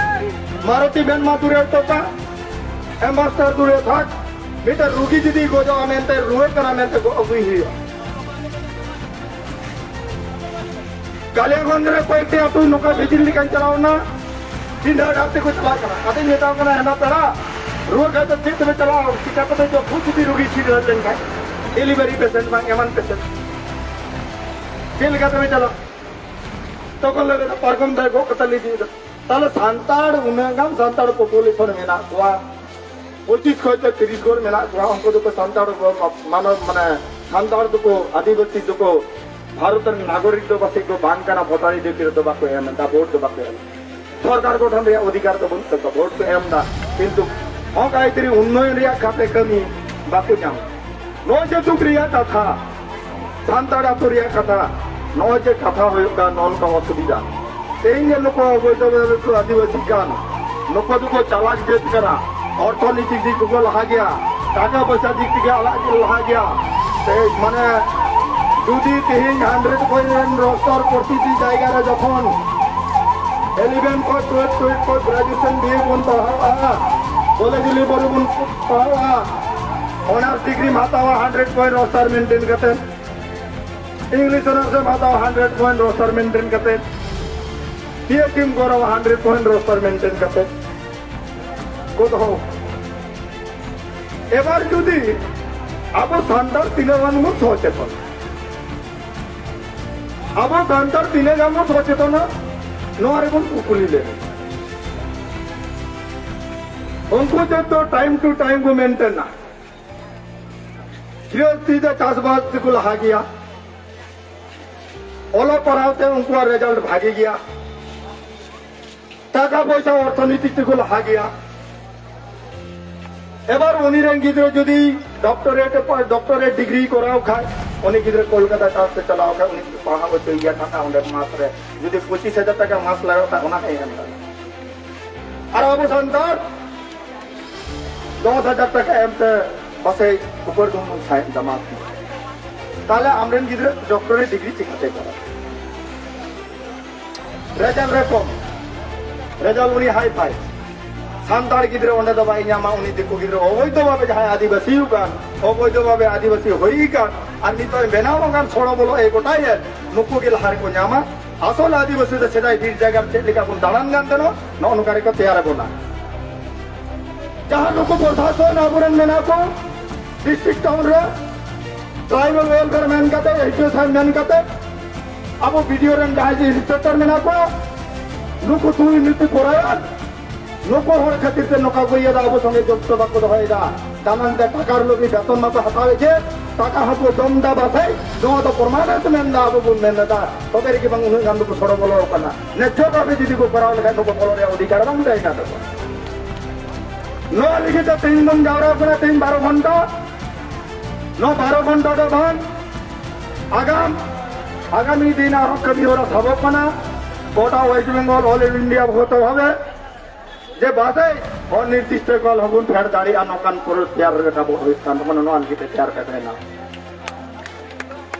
ᱢᱟᱨᱩᱛᱤ ᱵᱷᱮᱱ ᱢᱟ ᱫᱩᱨᱮ ᱛᱚᱯᱟ, ᱮᱢᱵᱟᱥᱴᱟᱨ ᱫᱩᱨᱮ ᱛᱷᱟᱠ, ᱢᱤᱫᱴᱮᱱ ᱨᱩᱜᱤ ᱡᱩᱫᱤ ᱜᱚᱡᱚᱜᱼᱟ ᱢᱮᱱᱛᱮ, ᱨᱩᱣᱟᱹ ᱠᱟᱱᱟ ᱢᱮᱱᱛᱮ ᱜᱚ ᱟᱹᱜᱩᱭ ᱦᱩᱭᱩᱜᱼᱟ᱾ ᱠᱟᱞᱤᱭᱟᱜᱚᱸᱡᱽ ᱨᱮ ᱠᱚᱭᱮᱠᱴᱤ ᱟᱹᱛᱩ ᱱᱚᱝᱠᱟ ᱵᱷᱤᱡᱤᱴ ᱞᱮᱠᱟᱧ ᱪᱟᱞᱟᱣ ᱮᱱᱟ, ᱰᱤᱱᱰᱟ ᱰᱟᱦᱟᱨ ᱛᱮᱠᱚ ᱪᱟᱞᱟᱜ ᱠᱟᱱᱟ᱾ ᱟᱫᱚᱧ ᱢᱮᱛᱟᱣ ᱠᱟᱱᱟ, "ᱦᱮᱱᱟ ᱯᱮᱲᱟ, ᱨᱩᱣᱟᱹ ᱠᱷᱟᱡ ᱫᱚ ᱪᱮᱫ ᱛᱮᱯᱮ ᱪᱟᱞᱟᱜᱼᱟ? ᱪᱤᱠᱟ ᱠᱟᱛᱮ ᱡᱚᱠᱷᱚᱱ ᱡᱩᱫᱤ ᱨᱩᱜᱤ ᱥᱤᱨᱤᱭᱟᱥ ᱞᱮᱱᱠᱷᱟᱡ, ᱰᱮᱞᱤᱵᱷᱟᱨᱤ ᱯᱮᱥᱮᱱᱴ ᱵᱟᱝ ᱮᱢᱟᱱ ᱯᱮᱥᱮᱱᱴ, ᱪᱮᱫ ᱞᱮᱠᱟ ᱛᱮᱯᱮ ᱪᱟᱞᱟᱜᱼᱟ?" ᱛᱚᱠᱷᱚᱱ ᱞᱟᱹᱭ ᱠᱮᱫᱟ, "ᱯᱟᱨᱠᱚᱢ ᱫᱟᱨᱮ ᱜᱚᱜ ᱠᱟᱛᱮ ᱞᱮ ᱤᱫᱤᱭᱮᱫᱟ᱾" ᱛᱟᱦᱞᱮ ᱥᱟᱱᱛᱟᱲ ᱩᱱᱟᱹᱜ ᱜᱟᱱ ᱥᱟᱱᱛᱟᱲ ᱯᱚᱯᱩᱞᱮᱥᱚᱱ ᱢᱮᱱᱟᱜ ᱠᱚᱣᱟ, ᱯᱚᱸᱪᱤᱥ ᱠᱷᱚᱡ ᱫᱚ ᱛᱤᱨᱤᱥ ᱜᱚᱲ ᱢᱮᱱᱟᱜ ᱠᱚᱣᱟ, ᱩᱱᱠᱩ ᱫᱚᱠᱚ ᱥᱟᱱᱛᱟᱲ ᱠᱚ, ᱢᱟᱱᱚᱵ, ᱢᱟᱱᱮ, ᱥᱟᱱᱛᱟᱲ ᱫᱚᱠᱚ, ᱟᱹᱫᱤᱵᱟᱹᱥᱤ ᱫᱚᱠᱚ ᱵᱷᱟᱨᱚᱛ ᱨᱮᱱ ᱱᱟᱜᱚᱨᱤᱠ ᱫᱚ ᱯᱟᱥᱮᱡ ᱠᱚ ᱵᱟᱝ ᱠᱟᱱᱟ, ᱵᱷᱳᱴᱟᱨ ᱟᱭᱰᱤ ᱨᱮᱫᱚ ᱵᱟᱠᱚ ᱮᱢ ᱮᱫᱟ, ᱵᱷᱳᱴ ᱫᱚ ᱵᱟᱠᱚ ᱮᱢ ᱮᱫᱟ᱾ ᱥᱚᱨᱠᱟᱨ ᱜᱚᱴᱷᱚᱱ ᱨᱮᱭᱟᱜ ᱚᱫᱷᱤᱠᱟᱨ ᱫᱚ ᱵᱟᱹᱱᱩᱜ ᱛᱟᱠᱚᱣᱟ, ᱵᱷᱳᱴ ᱠᱚ ᱮᱢ ᱮᱫᱟ, ᱠᱤᱱᱛᱩ ᱦᱚᱠ ᱟᱹᱭᱫᱟᱹᱨᱤ ᱩᱱᱱᱚᱭᱚᱱ ᱨᱮᱭᱟᱜ ᱠᱷᱟᱛᱮ ᱠᱟᱹᱢᱤ ᱵᱟᱠᱚ ᱧᱟᱢ᱾ ᱱᱚᱜᱼᱚᱭ ᱡᱮ ᱫᱩᱠ ᱨᱮᱭᱟᱜ ᱠᱟᱛᱷᱟ, ᱥᱟᱱᱛᱟᱲ ᱟᱹᱛᱩ ᱨᱮᱭᱟᱜ ᱠᱟᱛᱷᱟ, ᱱᱚᱜᱼᱚᱭ ᱡᱮ ᱠᱟᱛᱷᱟ ᱦᱩᱭᱩᱜ ᱠᱟᱱ, ᱱᱚᱜᱼᱚ ᱱᱚᱝᱠᱟ ᱚᱥᱩᱵᱤᱫᱷᱟ᱾ ᱛᱮᱦᱮᱧ ᱡᱮ ᱱᱩᱠᱩ ᱚᱵᱚᱭᱫᱷᱚ ᱵᱷᱟᱵᱮ ᱠᱚ ᱟᱹᱫᱤᱵᱟᱹᱥᱤ ᱠᱟᱱ, ᱱᱩᱠᱩ ᱫᱚᱠᱚ ᱪᱟᱞᱟᱠ ᱡᱟᱹᱛ ᱠᱟᱱᱟ, ᱚᱨᱛᱷᱚᱱᱤᱛᱤᱠ ᱫᱤᱠ ᱛᱮᱠᱚ ᱞᱟᱦᱟ ᱜᱮᱭᱟ, ᱴᱟᱠᱟ ᱯᱚᱭᱥᱟ ᱫᱤᱠ ᱛᱮᱜᱮ ᱟᱞᱟᱜ ᱜᱮ ᱞᱟᱦᱟ ᱜᱮᱭᱟ᱾ ᱛᱮ ᱢᱟᱱᱮ ᱡᱩᱫᱤ ᱛᱮᱦᱮᱧ ᱦᱟᱱᱰᱨᱮᱰ ᱯᱚᱭᱮᱱᱴ ᱨᱮᱱ ᱨᱳᱥᱴᱟᱨ ᱯᱨᱚᱛᱤᱴᱤ ᱡᱟᱭᱜᱟ ᱨᱮ ᱡᱚᱠᱷᱚᱱ ᱤᱞᱤᱵᱷᱮᱱ ᱠᱷᱚᱱ ᱴᱩᱭᱮᱞᱵᱷ, ᱴᱩᱭᱮᱞᱵᱷ ᱠᱷᱚᱱ ᱜᱨᱮᱡᱩᱭᱮᱥᱚᱱ ᱵᱤ ᱮ ᱵᱚᱱ ᱯᱟᱲᱦᱟᱜᱼᱟ, ᱠᱚᱞᱮᱡᱽ ᱞᱮᱵᱮᱞ ᱨᱮᱵᱚᱱ ᱯᱟᱲᱦᱟᱜᱼᱟ, ᱚᱱᱟᱨᱥ ᱰᱤᱜᱽᱨᱤᱢ ᱦᱟᱛᱟᱣᱟ ᱦᱟᱱᱰᱨᱮᱰ ᱯᱚᱭᱮᱱᱴ ᱨᱳᱥᱴᱟᱨ ᱢᱮᱱᱴᱮᱱ ᱠᱟᱛᱮ, ᱤᱝᱞᱤᱥ ᱚᱱᱟᱨᱥ ᱮᱢ ᱦᱟᱛᱟᱣᱟ ᱦᱟᱱᱰᱨᱮᱰ ᱯᱚᱭᱮᱱᱴ ᱨᱳᱥᱴᱟᱨ ᱢᱮᱱᱴᱮᱱ ᱠᱟᱛᱮ, ᱯᱤ ᱮᱭᱤᱪ ᱰᱤᱢ ᱠᱚᱨᱟᱣᱟ ᱦᱟᱱᱰᱨᱮᱰ ᱯᱚᱭᱮᱱᱴ ᱨᱳᱥᱴᱟᱨ ᱢᱮᱱᱴᱮᱱ ᱠᱟᱛᱮ᱾ ᱠᱚ ᱫᱚᱦᱚ᱾ ᱮᱵᱟᱨ ᱡᱩᱫᱤ ᱟᱵᱚ ᱥᱟᱱᱛᱟᱲ ᱛᱤᱱᱟᱹᱜ ᱜᱟᱱ ᱵᱚᱱ ᱥᱚᱪᱮᱛᱚᱱ, ᱟᱵᱚ ᱥᱟᱱᱛᱟᱲ ᱛᱤᱱᱟᱹᱜ ᱜᱟᱱ ᱵᱚᱱ ᱥᱚᱪᱮᱛᱚᱱᱟ, ᱱᱚᱣᱟ ᱨᱮᱵᱚᱱ ᱠᱩᱠᱞᱤ ᱞᱮᱱᱟ᱾ ᱩᱱᱠᱩ ᱡᱚᱛᱚ time to time ᱠᱚ ᱢᱮᱱᱴᱮᱱᱟ᱾ ᱜᱨᱤᱦᱚᱥᱛᱷᱤ ᱫᱚ ᱪᱟᱥᱵᱟᱥ ᱛᱮᱠᱚ ᱞᱟᱦᱟ ᱜᱮᱭᱟ, ᱚᱞᱚᱜ ᱯᱟᱲᱦᱟᱣ ᱛᱮ ᱩᱱᱠᱩᱣᱟᱜ ᱨᱮᱡᱟᱞᱴ ᱵᱷᱟᱜᱮ ᱜᱮᱭᱟ, ᱴᱟᱠᱟ ᱯᱚᱭᱥᱟ ᱚᱨᱛᱷᱚᱱᱤᱛᱤ ᱛᱮᱠᱚ ᱞᱟᱦᱟ ᱜᱮᱭᱟ᱾ ᱮᱵᱟᱨ ᱩᱱᱤ ᱨᱮᱱ ᱜᱤᱫᱽᱨᱟᱹ ᱡᱩᱫᱤ ᱰᱚᱠᱴᱚᱨᱮᱴ, ᱰᱚᱠᱴᱚᱨᱮᱴ ᱰᱤᱜᱽᱨᱤ ᱠᱚᱨᱟᱣ ᱠᱷᱟᱡ, ᱩᱱᱤ ᱜᱤᱫᱽᱨᱟᱹ ᱠᱳᱞᱠᱟᱛᱟ ᱪᱟᱱᱥ ᱛᱮ ᱪᱟᱞᱟᱣ ᱠᱷᱟᱡ, ᱩᱱᱤ ᱯᱟᱲᱦᱟᱣ ᱦᱚᱪᱚᱭ ᱜᱮᱭᱟ ᱴᱟᱠᱟ ᱚᱸᱰᱮ ᱢᱟᱥ ᱨᱮ᱾ ᱡᱩᱫᱤ ᱯᱚᱸᱪᱤᱥ ᱦᱟᱡᱟᱨ ᱴᱟᱠᱟ ᱢᱟᱥ ᱞᱟᱜᱟᱜ ᱠᱷᱟᱡ, ᱚᱱᱟ ᱦᱚᱸᱭ ᱮᱢ ᱫᱟᱲᱮᱭᱟᱜᱼᱟ᱾ ᱟᱨ ᱟᱵᱚ ᱥᱟᱱᱛᱟᱲ ᱫᱚᱥ ᱦᱟᱡᱟᱨ ᱴᱟᱠᱟ ᱮᱢᱛᱮ ᱯᱟᱥᱮᱡ ᱩᱯᱟᱹᱨ ᱫᱚ ᱵᱚᱱ ᱥᱟᱭ ᱫᱟᱢᱟᱫ᱾ ᱛᱟᱦᱞᱮ ᱟᱢᱨᱮᱱ ᱜᱤᱫᱽᱨᱟᱹ ᱰᱚᱠᱴᱚᱨᱮᱴ ᱰᱤᱜᱽᱨᱤ ᱪᱤᱠᱟᱹᱛᱮ ᱠᱚᱨᱟᱣᱟ? ᱨᱮᱡᱟᱞᱴ ᱨᱮ ᱠᱚᱢ, ᱨᱮᱡᱟᱞᱴ ᱩᱱᱤ ᱦᱟᱭ ᱯᱷᱟᱭ᱾ ᱥᱟᱱᱛᱟᱲ ᱜᱤᱫᱽᱨᱟᱹ ᱚᱸᱰᱮ ᱫᱚ ᱵᱟᱭ ᱧᱟᱢᱟ, ᱩᱱᱤ ᱫᱤᱠᱩ ᱜᱤᱫᱽᱨᱟᱹ ᱚᱵᱚᱭᱫᱷᱚ ᱵᱷᱟᱵᱮ ᱡᱟᱦᱟᱸᱭ ᱟᱹᱫᱤᱵᱟᱹᱥᱤ ᱟᱠᱟᱱ, ᱚᱵᱚᱭᱫᱷᱚ ᱵᱷᱟᱵᱮ ᱟᱹᱫᱤᱵᱟᱹᱥᱤ ᱦᱩᱭ ᱟᱠᱟᱱ, ᱟᱨ ᱱᱤᱛᱚᱜ ᱵᱮᱱᱟᱣ ᱟᱠᱟᱱ ᱥᱚᱲᱚ ᱵᱚᱞᱚ ᱮ ᱜᱚᱴᱟᱭᱮᱱ, ᱱᱩᱠᱩ ᱜᱮ ᱞᱟᱦᱟ ᱨᱮᱠᱚ ᱧᱟᱢᱟ᱾ ᱟᱥᱚᱞ ᱟᱹᱫᱤᱵᱟᱹᱥᱤ ᱫᱚ ᱥᱮᱫᱟᱭ ᱵᱤᱨ ᱡᱟᱭᱜᱟ ᱨᱮ ᱪᱮᱫ ᱞᱮᱠᱟ ᱵᱚᱱ ᱫᱟᱬᱟᱱ ᱠᱟᱱ ᱛᱟᱦᱮᱱᱟ, ᱱᱚᱜᱼᱚ ᱱᱚᱝᱠᱟ ᱨᱮᱠᱚ ᱛᱮᱭᱟᱨ ᱟᱵᱚᱱᱟ᱾ ᱡᱟᱦᱟᱸ ᱱᱩᱠᱩ ᱯᱨᱚᱥᱟᱥᱚᱱ ᱟᱵᱚᱨᱮᱱ ᱢᱮᱱᱟᱜ ᱠᱚ, ᱰᱤᱥᱴᱨᱤᱠᱴ ᱴᱟᱣᱩᱱ ᱨᱮ ᱴᱨᱟᱭᱵᱟᱞ ᱣᱮᱞᱯᱷᱮᱭᱟᱨ ᱢᱮᱱ ᱠᱟᱛᱮ, ᱮᱪ ᱰᱤ ᱳ ᱥᱟᱦᱮᱵ ᱢᱮᱱ ᱠᱟᱛᱮ, ᱟᱵᱚ ᱵᱤ ᱰᱤ ᱳ ᱨᱮᱱ ᱡᱟᱦᱟᱸᱭ ᱡᱮ ᱤᱱᱥᱯᱮᱠᱴᱚᱨ ᱢᱮᱱᱟᱜ ᱠᱚᱣᱟ, ᱱᱩᱠᱩ ᱫᱩᱨᱱᱤᱛᱤ ᱯᱚᱨᱟᱭᱚᱱ, ᱱᱩᱠᱩ ᱦᱚᱲ ᱠᱷᱟᱹᱛᱤᱨ ᱛᱮ ᱱᱚᱝᱠᱟ ᱠᱚ ᱤᱭᱟᱹᱫᱟ, ᱟᱵᱚ ᱥᱚᱸᱜᱮ ᱡᱚᱯᱛᱚ ᱵᱟᱠᱚ ᱫᱚᱦᱚᱭᱮᱫᱟ᱾ ᱫᱟᱱᱟᱝ ᱛᱮ ᱴᱟᱠᱟ ᱞᱟᱹᱜᱤᱫ ᱵᱮᱛᱚᱱ ᱢᱟᱠᱚ ᱦᱟᱛᱟᱣᱮᱫ ᱜᱮ, ᱴᱟᱠᱟ ᱦᱚᱸᱠᱚ ᱡᱚᱢ ᱮᱫᱟ ᱯᱟᱥᱮᱡ, ᱱᱚᱣᱟ ᱫᱚ ᱯᱨᱚᱢᱟᱱ ᱢᱮᱱ ᱮᱫᱟ, ᱟᱵᱚ ᱵᱚᱱ ᱢᱮᱱ ᱮᱫᱟ, ᱛᱚᱵᱮ ᱨᱮᱜᱮ ᱵᱟᱝ ᱩᱱᱟᱹᱜ ᱜᱟᱱ ᱫᱚᱠᱚ ᱥᱚᱲᱚ ᱵᱚᱞᱚ ᱟᱠᱟᱱᱟ᱾ ᱱᱮᱡᱡᱷᱚ ᱵᱷᱟᱵᱮ ᱡᱩᱫᱤ ᱠᱚ ᱠᱚᱨᱟᱣ ᱞᱮᱠᱷᱟᱱ ᱱᱩᱠᱩ ᱵᱚᱞᱚ ᱨᱮᱭᱟᱜ ᱚᱫᱷᱤᱠᱟᱨ ᱵᱟᱝ ᱛᱟᱦᱮᱸ ᱠᱟᱱ ᱛᱟᱠᱚᱣᱟ᱾ ᱱᱚᱣᱟ ᱞᱟᱹᱜᱤᱫ ᱛᱮ ᱛᱮᱦᱮᱧ ᱵᱚᱱ ᱡᱟᱣᱨᱟ ᱠᱟᱱᱟ, ᱛᱮᱦᱮᱧ ᱵᱟᱨᱚ ᱜᱷᱚᱱᱴᱟ᱾ ᱱᱚᱣᱟ ᱵᱟᱨᱚ ᱜᱷᱚᱱᱴᱟ ᱫᱚ ᱵᱟᱝ, ᱟᱜᱟᱢ, ᱟᱜᱟᱢᱤ ᱫᱤᱱ ᱟᱨᱦᱚᱸ ᱠᱟᱹᱢᱤ ᱦᱚᱨᱟ ᱥᱟᱵᱚᱜ ᱠᱟᱱᱟ᱾ ᱜᱚᱴᱟ ᱳᱭᱮᱥᱴ ᱵᱮᱝᱜᱚᱞ, ᱚᱞ ᱤᱱᱰᱤᱭᱟ ᱡᱚᱛᱚ ᱵᱷᱟᱵᱮ, ᱡᱮ ᱵᱟᱥᱮᱡ ᱚᱱᱤᱨᱫᱤᱥᱴᱚ ᱠᱟᱞ ᱦᱚᱸᱵᱚᱱ ᱯᱷᱮᱰ ᱫᱟᱲᱮᱭᱟᱜᱼᱟ, ᱱᱚᱝᱠᱟᱱ ᱯᱚᱨᱤᱥᱛᱷᱤᱛᱤ ᱨᱟᱠᱟᱵᱚᱜ ᱦᱩᱭᱩᱜ ᱠᱟᱱ ᱛᱟᱵᱚᱱᱟ᱾ ᱱᱚᱣᱟ ᱞᱟᱹᱜᱤᱫ ᱛᱮ ᱛᱮᱭᱟᱨ ᱯᱮ ᱛᱟᱦᱮᱱᱟ,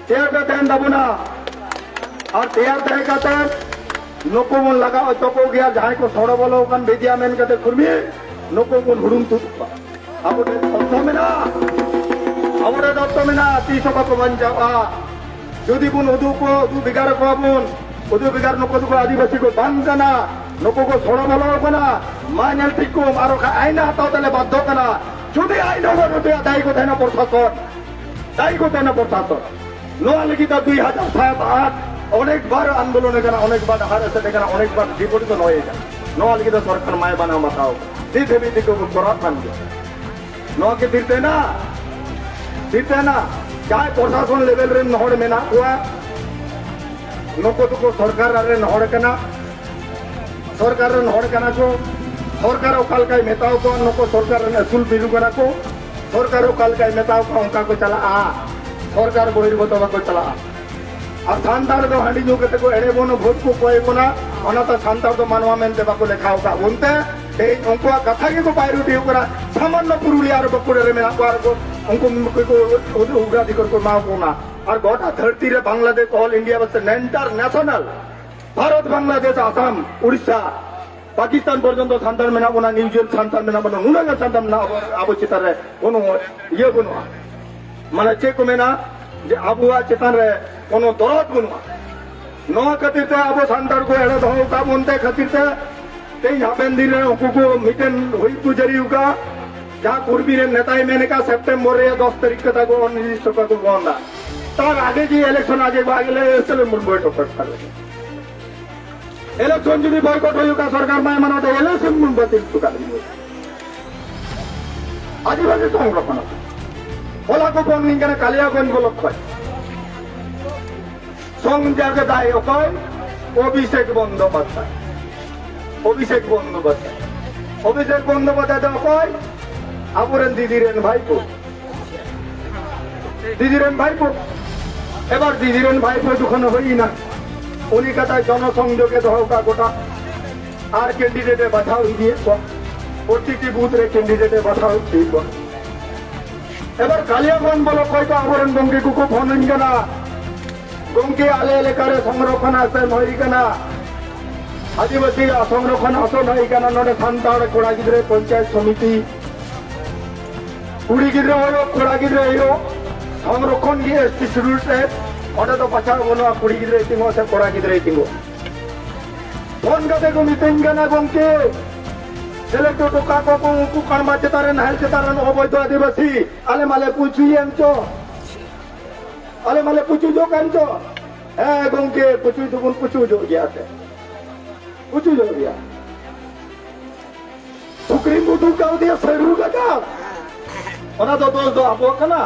ᱛᱮᱭᱟᱨ ᱯᱮ ᱛᱟᱦᱮᱱ ᱛᱟᱵᱚᱱᱟ᱾ ᱟᱨ ᱛᱮᱭᱟᱨ ᱛᱟᱦᱮᱸ ᱠᱟᱛᱮ ᱱᱩᱠᱩ ᱵᱚᱱ ᱞᱟᱜᱟ ᱦᱚᱪᱚ ᱠᱚ ᱜᱮᱭᱟ, ᱡᱟᱦᱟᱸᱭ ᱠᱚ ᱥᱚᱲᱚ ᱵᱚᱞᱚ ᱟᱠᱟᱱ ᱵᱮᱫᱤᱭᱟ ᱢᱮᱱ ᱠᱟᱛᱮ ᱠᱩᱨᱢᱤ, ᱱᱩᱠᱩ ᱵᱚᱱ ᱦᱩᱲᱩᱝ ᱛᱩᱫ ᱠᱚᱣᱟ᱾ ᱟᱵᱚ ᱴᱷᱮᱱ ᱚᱨᱛᱷᱚ ᱢᱮᱱᱟᱜᱼᱟ, ᱟᱵᱚ ᱴᱷᱮᱱ ᱚᱨᱛᱷᱚ ᱢᱮᱱᱟᱜᱼᱟ, ᱛᱤᱥ ᱦᱚᱸ ᱵᱟᱠᱚ ᱵᱟᱧᱪᱟᱣᱼᱟ᱾ ᱡᱩᱫᱤ ᱵᱚᱱ ᱩᱫᱩᱜ ᱠᱚ, ᱩᱫᱩᱜ ᱵᱷᱮᱜᱟᱨ ᱠᱚᱣᱟ ᱵᱚᱱ, ᱩᱫᱩᱜ ᱵᱷᱮᱜᱟᱨ ᱱᱩᱠᱩ ᱫᱚᱠᱚ ᱟᱹᱫᱤᱵᱟᱹᱥᱤ ᱠᱚ ᱵᱟᱝ ᱠᱟᱱᱟ, ᱱᱩᱠᱩ ᱠᱚ ᱥᱚᱲᱚ ᱵᱚᱞᱚ ᱠᱟᱱᱟ, ᱢᱟ ᱧᱮᱞ ᱴᱷᱤᱠ ᱠᱚᱢ, ᱟᱨ ᱵᱟᱠᱷᱟᱱ ᱟᱭᱤᱱ ᱦᱟᱛᱟᱣ ᱛᱮᱞᱮ ᱵᱟᱫᱽᱫᱷᱚ ᱠᱟᱱᱟ᱾ ᱡᱩᱫᱤ ᱟᱭᱤᱱ ᱦᱚᱸ ᱵᱟᱹᱱᱩᱜ ᱛᱟᱭᱟ, ᱫᱟᱭᱤ ᱠᱚ ᱛᱟᱦᱮᱱᱟ ᱯᱨᱚᱥᱟᱥᱚᱱ, ᱫᱟᱭᱤ ᱠᱚ ᱛᱟᱦᱮᱱᱟ ᱯᱨᱚᱥᱟᱥᱚᱱ᱾ ᱱᱚᱣᱟ ᱞᱟᱹᱜᱤᱫ ᱫᱚ ᱫᱩᱭ ᱦᱟᱡᱟᱨ ᱥᱟᱛ ᱟᱴ ᱚᱱᱮᱠ ᱵᱟᱨ ᱟᱱᱫᱳᱞᱚᱱ ᱠᱟᱱᱟ, ᱚᱱᱮᱠ ᱵᱟᱨ ᱰᱟᱦᱟᱨ ᱮᱥᱮᱫ ᱠᱟᱱᱟ, ᱚᱱᱮᱠ ᱵᱟᱨ ᱰᱤᱯᱳᱨᱴᱮᱥᱚᱱ ᱦᱩᱭ ᱠᱟᱱᱟ᱾ ᱱᱚᱣᱟ ᱞᱟᱹᱜᱤᱫ ᱫᱚ ᱥᱚᱨᱠᱟᱨ ᱢᱟᱭ ᱵᱟᱱᱟᱣ ᱵᱟᱛᱟᱣ ᱠᱟᱫᱟ᱾ ᱱᱤᱛ ᱦᱟᱹᱵᱤᱡ ᱛᱮᱠᱚ ᱠᱚᱨᱟᱣ ᱠᱟᱱ ᱜᱮᱭᱟ᱾ ᱱᱚᱣᱟ ᱠᱤ ᱛᱤᱨᱛᱮᱱᱟ? ᱛᱤᱨᱛᱮᱱᱟ? ᱡᱟᱦᱟᱸᱭ ᱯᱨᱚᱥᱟᱥᱚᱱ ᱞᱮᱵᱮᱞ ᱨᱮᱱ ᱦᱚᱲ ᱢᱮᱱᱟᱜ ᱠᱚᱣᱟ, ᱱᱩᱠᱩ ᱫᱚᱠᱚ ᱥᱚᱨᱠᱟᱨ ᱨᱮᱱ ᱦᱚᱲ ᱠᱟᱱᱟ᱾ ᱥᱚᱨᱠᱟᱨ ᱨᱮᱱ ᱦᱚᱲ ᱠᱟᱱᱟ ᱠᱚ᱾ ᱥᱚᱨᱠᱟᱨ ᱚᱠᱟ ᱞᱮᱠᱟᱭ ᱢᱮᱛᱟᱣ ᱠᱚᱣᱟ, ᱱᱩᱠᱩ ᱥᱚᱨᱠᱟᱨ ᱨᱮᱱ ᱟᱹᱥᱩᱞ ᱵᱤᱨᱩ ᱠᱟᱱᱟ ᱠᱚ᱾ ᱥᱚᱨᱠᱟᱨ ᱚᱠᱟ ᱞᱮᱠᱟᱭ ᱢᱮᱛᱟᱣ ᱠᱚᱣᱟ, ᱚᱱᱠᱟ ᱠᱚ ᱪᱟᱞᱟᱜᱼᱟ᱾ ᱥᱚᱨᱠᱟᱨ ᱵᱚᱦᱤᱨᱜᱚᱛᱚ ᱵᱟᱠᱚ ᱪᱟᱞᱟᱜᱼᱟ᱾ ᱟᱨ ᱥᱟᱱᱛᱟᱲ ᱫᱚ ᱦᱟᱺᱰᱤ ᱧᱩ ᱠᱟᱛᱮ ᱠᱚ ᱮᱲᱮ ᱵᱚᱱ ᱵᱷᱳᱴ ᱠᱚ ᱠᱚᱭ ᱵᱚᱱᱟ, ᱚᱱᱟ ᱫᱚ ᱥᱟᱱᱛᱟᱲ ᱫᱚ ᱢᱟᱱᱣᱟ ᱢᱮᱱᱛᱮ ᱵᱟᱠᱚ ᱞᱮᱠᱷᱟ ᱟᱠᱟᱫ ᱵᱚᱱᱛᱮ, ᱛᱮᱦᱮᱧ ᱩᱱᱠᱩᱣᱟᱜ ᱠᱟᱛᱷᱟ ᱜᱮᱠᱚ ᱯᱟᱭᱨᱩᱴᱤ ᱠᱟᱱᱟ᱾ ᱥᱟᱢᱟᱱᱱᱚ ᱯᱩᱨᱩᱞᱤᱭᱟᱹ ᱟᱨ ᱵᱟᱸᱠᱩᱲᱟ ᱨᱮ ᱢᱮᱱᱟᱜ ᱠᱚᱣᱟ, ᱟᱨ ᱠᱚ, ᱩᱱᱠᱩ ᱠᱚ ᱚᱜᱽᱨᱟᱫᱷᱤᱠᱟᱨ ᱠᱚ ᱮᱢᱟ ᱠᱚ ᱠᱟᱱᱟ᱾ ᱟᱨ ᱜᱚᱴᱟ ᱫᱷᱟᱹᱨᱛᱤ ᱨᱮ ᱵᱟᱝᱞᱟᱫᱮᱥ, all India ᱵᱟᱥ, ᱤᱱᱴᱟᱨᱱᱮᱥᱚᱱᱟᱞ, ᱵᱷᱟᱨᱚᱛ, ᱵᱟᱝᱞᱟᱫᱮᱥ, ᱟᱥᱟᱢ, ᱩᱲᱤᱥᱥᱟ, ᱯᱟᱠᱤᱥᱛᱟᱱ ᱯᱚᱨᱡᱚᱱᱛᱚ ᱥᱟᱱᱛᱟᱲ ᱢᱮᱱᱟᱜ ᱵᱚᱱᱟ, ᱱᱤᱭᱩᱡᱤᱞᱮᱱᱰ ᱥᱟᱱᱛᱟᱲ ᱢᱮᱱᱟᱜ ᱵᱚᱱᱟ, ᱱᱩᱱᱟᱹᱜ ᱜᱟᱱ ᱥᱟᱱᱛᱟᱲ ᱢᱮᱱᱟᱜ ᱟᱵᱚ, ᱟᱵᱚ ᱪᱮᱛᱟᱱ ᱨᱮ ᱠᱳᱱᱳ ᱤᱭᱟᱹ ᱵᱟᱹᱱᱩᱜᱼᱟ᱾ ᱢᱟᱱᱮ ᱪᱮᱫ ᱠᱚ ᱢᱮᱱᱟ, ᱡᱮ ᱟᱵᱚᱣᱟᱜ ᱪᱮᱛᱟᱱ ᱨᱮ ᱠᱳᱱᱳ ᱫᱚᱨᱚᱫ ᱵᱟᱹᱱᱩᱜᱼᱟ᱾ ᱱᱚᱣᱟ ᱠᱷᱟᱹᱛᱤᱨ ᱛᱮ ᱟᱵᱚ ᱥᱟᱱᱛᱟᱲ ᱠᱚ ᱮᱲᱮ ᱫᱚᱦᱚ ᱟᱠᱟᱫ ᱵᱚᱱ ᱛᱮ ᱠᱷᱟᱹᱛᱤᱨ ᱛᱮ ᱛᱮᱦᱮᱧ ᱦᱟᱯᱮᱱ ᱫᱤᱱ ᱨᱮ ᱩᱱᱠᱩ ᱠᱚ ᱢᱤᱫᱴᱮᱱ ᱦᱩᱭᱤᱯ ᱠᱚ ᱡᱟᱹᱨᱤ ᱟᱠᱟᱫ, ᱡᱟᱦᱟᱸ ᱠᱩᱲᱢᱤ ᱨᱮᱱ ᱱᱮᱛᱟᱭ ᱢᱮᱱ ᱟᱠᱟᱫ ᱥᱮᱯᱴᱮᱢᱵᱚᱨ ᱨᱮ ᱫᱚᱥ ᱛᱟᱹᱨᱤᱠᱷ ᱠᱟᱛᱷᱟ ᱠᱚ ᱚᱱᱤᱨᱫᱤᱥᱴᱚ ᱠᱟᱛᱮ ᱠᱚ ᱵᱚᱱᱫᱟ᱾ ᱛᱟᱨ ᱟᱜᱮ ᱡᱮ ᱤᱞᱮᱠᱥᱚᱱ ᱟᱜᱮ ᱵᱟᱜᱮ ᱞᱮ ᱥᱮᱞᱮᱢ ᱵᱚᱱ ᱵᱚᱭᱠᱚᱴ ᱠᱟᱜ ᱞᱮ᱾ ᱤᱞᱮᱠᱥᱚᱱ ᱡᱩᱫᱤ ᱵᱚᱭᱠᱚᱴ ᱦᱩᱭᱩᱜ ᱠᱷᱟᱱ ᱥᱚᱨᱠᱟᱨ ᱢᱟᱭ ᱢᱟᱱᱟᱣ ᱛᱮ ᱤᱞᱮᱠᱥᱚᱱ ᱵᱚᱱ ᱵᱟᱹᱛᱤᱞ ᱦᱚᱴᱚ ᱠᱟᱜ ᱞᱟᱹᱜᱤᱫ᱾ ᱟᱹᱫᱤᱵᱟᱹᱥᱤ ᱥᱚᱝᱨᱚᱠᱷᱚᱱ᱾ ᱦᱚᱞᱟ ᱠᱚ ᱯᱷᱳᱱ ᱤᱧ ᱠᱟᱱᱟ ᱠᱟᱞᱤᱭᱟᱜᱚᱸᱡᱽ ᱵᱞᱚᱠ ᱠᱷᱚᱱ᱾ ᱥᱚᱝ ᱡᱟᱜᱮ ᱫᱟᱭ ᱚᱠᱚᱭ? ᱚᱵᱷᱤᱥᱮᱠ ᱵᱚᱱᱫᱳᱯᱟᱫᱽᱫᱷᱟᱭ᱾ ᱚᱵᱷᱤᱥᱮᱠ ᱵᱚᱱᱫᱳᱯᱟᱫᱽᱫᱷᱟᱭ᱾ ᱚᱵᱷᱤᱥᱮᱠ ᱵᱚᱱᱫᱳᱯᱟᱫᱽᱫᱷᱟᱭ ᱫᱚ ᱚᱠᱚᱭ? ᱟᱵᱚᱨᱮᱱ ᱫᱤᱫᱤ ᱨᱮᱱ ᱵᱷᱟᱭᱯᱳ᱾ ᱫᱤᱫᱤ ᱨᱮᱱ ᱵᱷᱟᱭᱯᱳ᱾ ᱮᱵᱟᱨ ᱫᱤᱫᱤ ᱨᱮᱱ ᱵᱷᱟᱭᱯᱳ ᱡᱚᱠᱷᱚᱱ ᱦᱩᱭ ᱮᱱᱟ, ᱩᱱᱤ ᱠᱟᱛᱷᱟ ᱡᱚᱱᱚᱥᱚᱝᱡᱳᱜᱽ ᱮ ᱫᱚᱦᱚ ᱠᱟᱜ ᱜᱚᱴᱟ᱾ ᱟᱨ ᱠᱮᱱᱰᱤᱰᱮᱴ ᱮ ᱵᱟᱪᱷᱟᱣ ᱤᱫᱤᱭᱮᱫ ᱠᱚᱣᱟ᱾ ᱯᱨᱚᱛᱤᱴᱤ ᱵᱩᱛᱷ ᱨᱮ ᱠᱮᱱᱰᱤᱰᱮᱴ ᱮ ᱵᱟᱪᱷᱟᱣ ᱤᱫᱤᱭᱮᱫ ᱠᱚᱣᱟ᱾ ᱮᱵᱟᱨ ᱠᱟᱞᱤᱭᱟᱜᱚᱸᱡᱽ ᱵᱞᱚᱠ ᱠᱷᱚᱱ ᱫᱚ ᱟᱵᱚᱨᱮᱱ ᱜᱚᱝᱠᱮ ᱠᱚᱠᱚ ᱯᱷᱳᱱ ᱟᱹᱧ ᱠᱟᱱᱟ, ᱜᱚᱝᱠᱮ, ᱟᱞᱮ ᱮᱞᱟᱠᱟ ᱨᱮ ᱥᱚᱝᱨᱚᱠᱷᱚᱱ ᱟᱥᱨᱚᱢ ᱦᱩᱭ ᱠᱟᱱᱟ, ᱟᱹᱫᱤᱵᱟᱹᱥᱤ ᱥᱚᱝᱨᱚᱠᱷᱚᱱ ᱟᱥᱨᱚᱢ ᱦᱩᱭ ᱠᱟᱱᱟ, ᱱᱚᱰᱮ ᱥᱟᱱᱛᱟᱲ ᱠᱚᱲᱟ ᱜᱤᱫᱽᱨᱟᱹ ᱯᱚᱧᱪᱟᱭᱮᱛ ᱥᱚᱢᱤᱛᱤ, ᱠᱩᱲᱤ ᱜᱤᱫᱽᱨᱟᱹ ᱦᱩᱭᱩᱜ, ᱠᱚᱲᱟ ᱜᱤᱫᱽᱨᱟᱹ ᱦᱩᱭᱩᱜ, ᱥᱚᱝᱨᱚᱠᱷᱚᱱ ᱜᱮ ᱮᱥ ᱴᱤ ᱥᱤᱰᱩᱞ ᱴᱨᱟᱭᱤᱵᱽ, ᱚᱸᱰᱮ ᱫᱚ ᱵᱟᱪᱷᱟᱣ ᱵᱟᱹᱱᱩᱜᱼᱟ, ᱠᱩᱲᱤ ᱜᱤᱫᱽᱨᱟᱹᱭ ᱛᱤᱸᱜᱩ ᱥᱮ ᱠᱚᱲᱟ ᱜᱤᱫᱽᱨᱟᱹᱭ ᱛᱤᱸᱜᱩ᱾ ᱯᱷᱳᱱ ᱠᱟᱛᱮ ᱠᱚ ᱢᱤᱛᱟᱹᱧ ᱠᱟᱱᱟ, ᱜᱚᱝᱠᱮ, ᱥᱮᱞᱮᱫ ᱦᱚᱴᱚ ᱠᱟᱠᱚ ᱠᱚ ᱩᱱᱠᱩ ᱠᱟᱲᱢᱟ ᱪᱮᱛᱟᱱ ᱨᱮ, ᱱᱟᱦᱮᱞ ᱪᱮᱛᱟᱱ ᱨᱮᱱ ᱚᱵᱚᱭᱫᱷᱚ ᱟᱹᱫᱤᱵᱟᱹᱥᱤ, ᱟᱞᱮ ᱢᱟᱞᱮ ᱯᱩᱪᱩᱭᱮᱱ ᱪᱚ, ᱟᱞᱮ ᱢᱟᱞᱮ ᱯᱩᱪᱩᱡᱚᱜ ᱠᱟᱱ ᱪᱚ᱾ ᱦᱮᱸ ᱜᱚᱝᱠᱮ, ᱯᱩᱪᱩᱡ ᱫᱚᱵᱚᱱ ᱯᱩᱪᱩᱡᱚᱜ ᱜᱮᱭᱟ ᱛᱮ᱾ ᱯᱩᱪᱩᱡᱚᱜ ᱜᱮᱭᱟ᱾ ᱥᱩᱠᱨᱤᱢ ᱩᱫᱩᱜ ᱠᱟᱣᱫᱮᱭᱟ ᱥᱟᱹᱨᱩ ᱜᱟᱡᱟᱲ᱾ ᱚᱱᱟ ᱫᱚ ᱫᱳᱥ ᱫᱚ ᱟᱵᱚᱣᱟᱜ ᱠᱟᱱᱟ᱾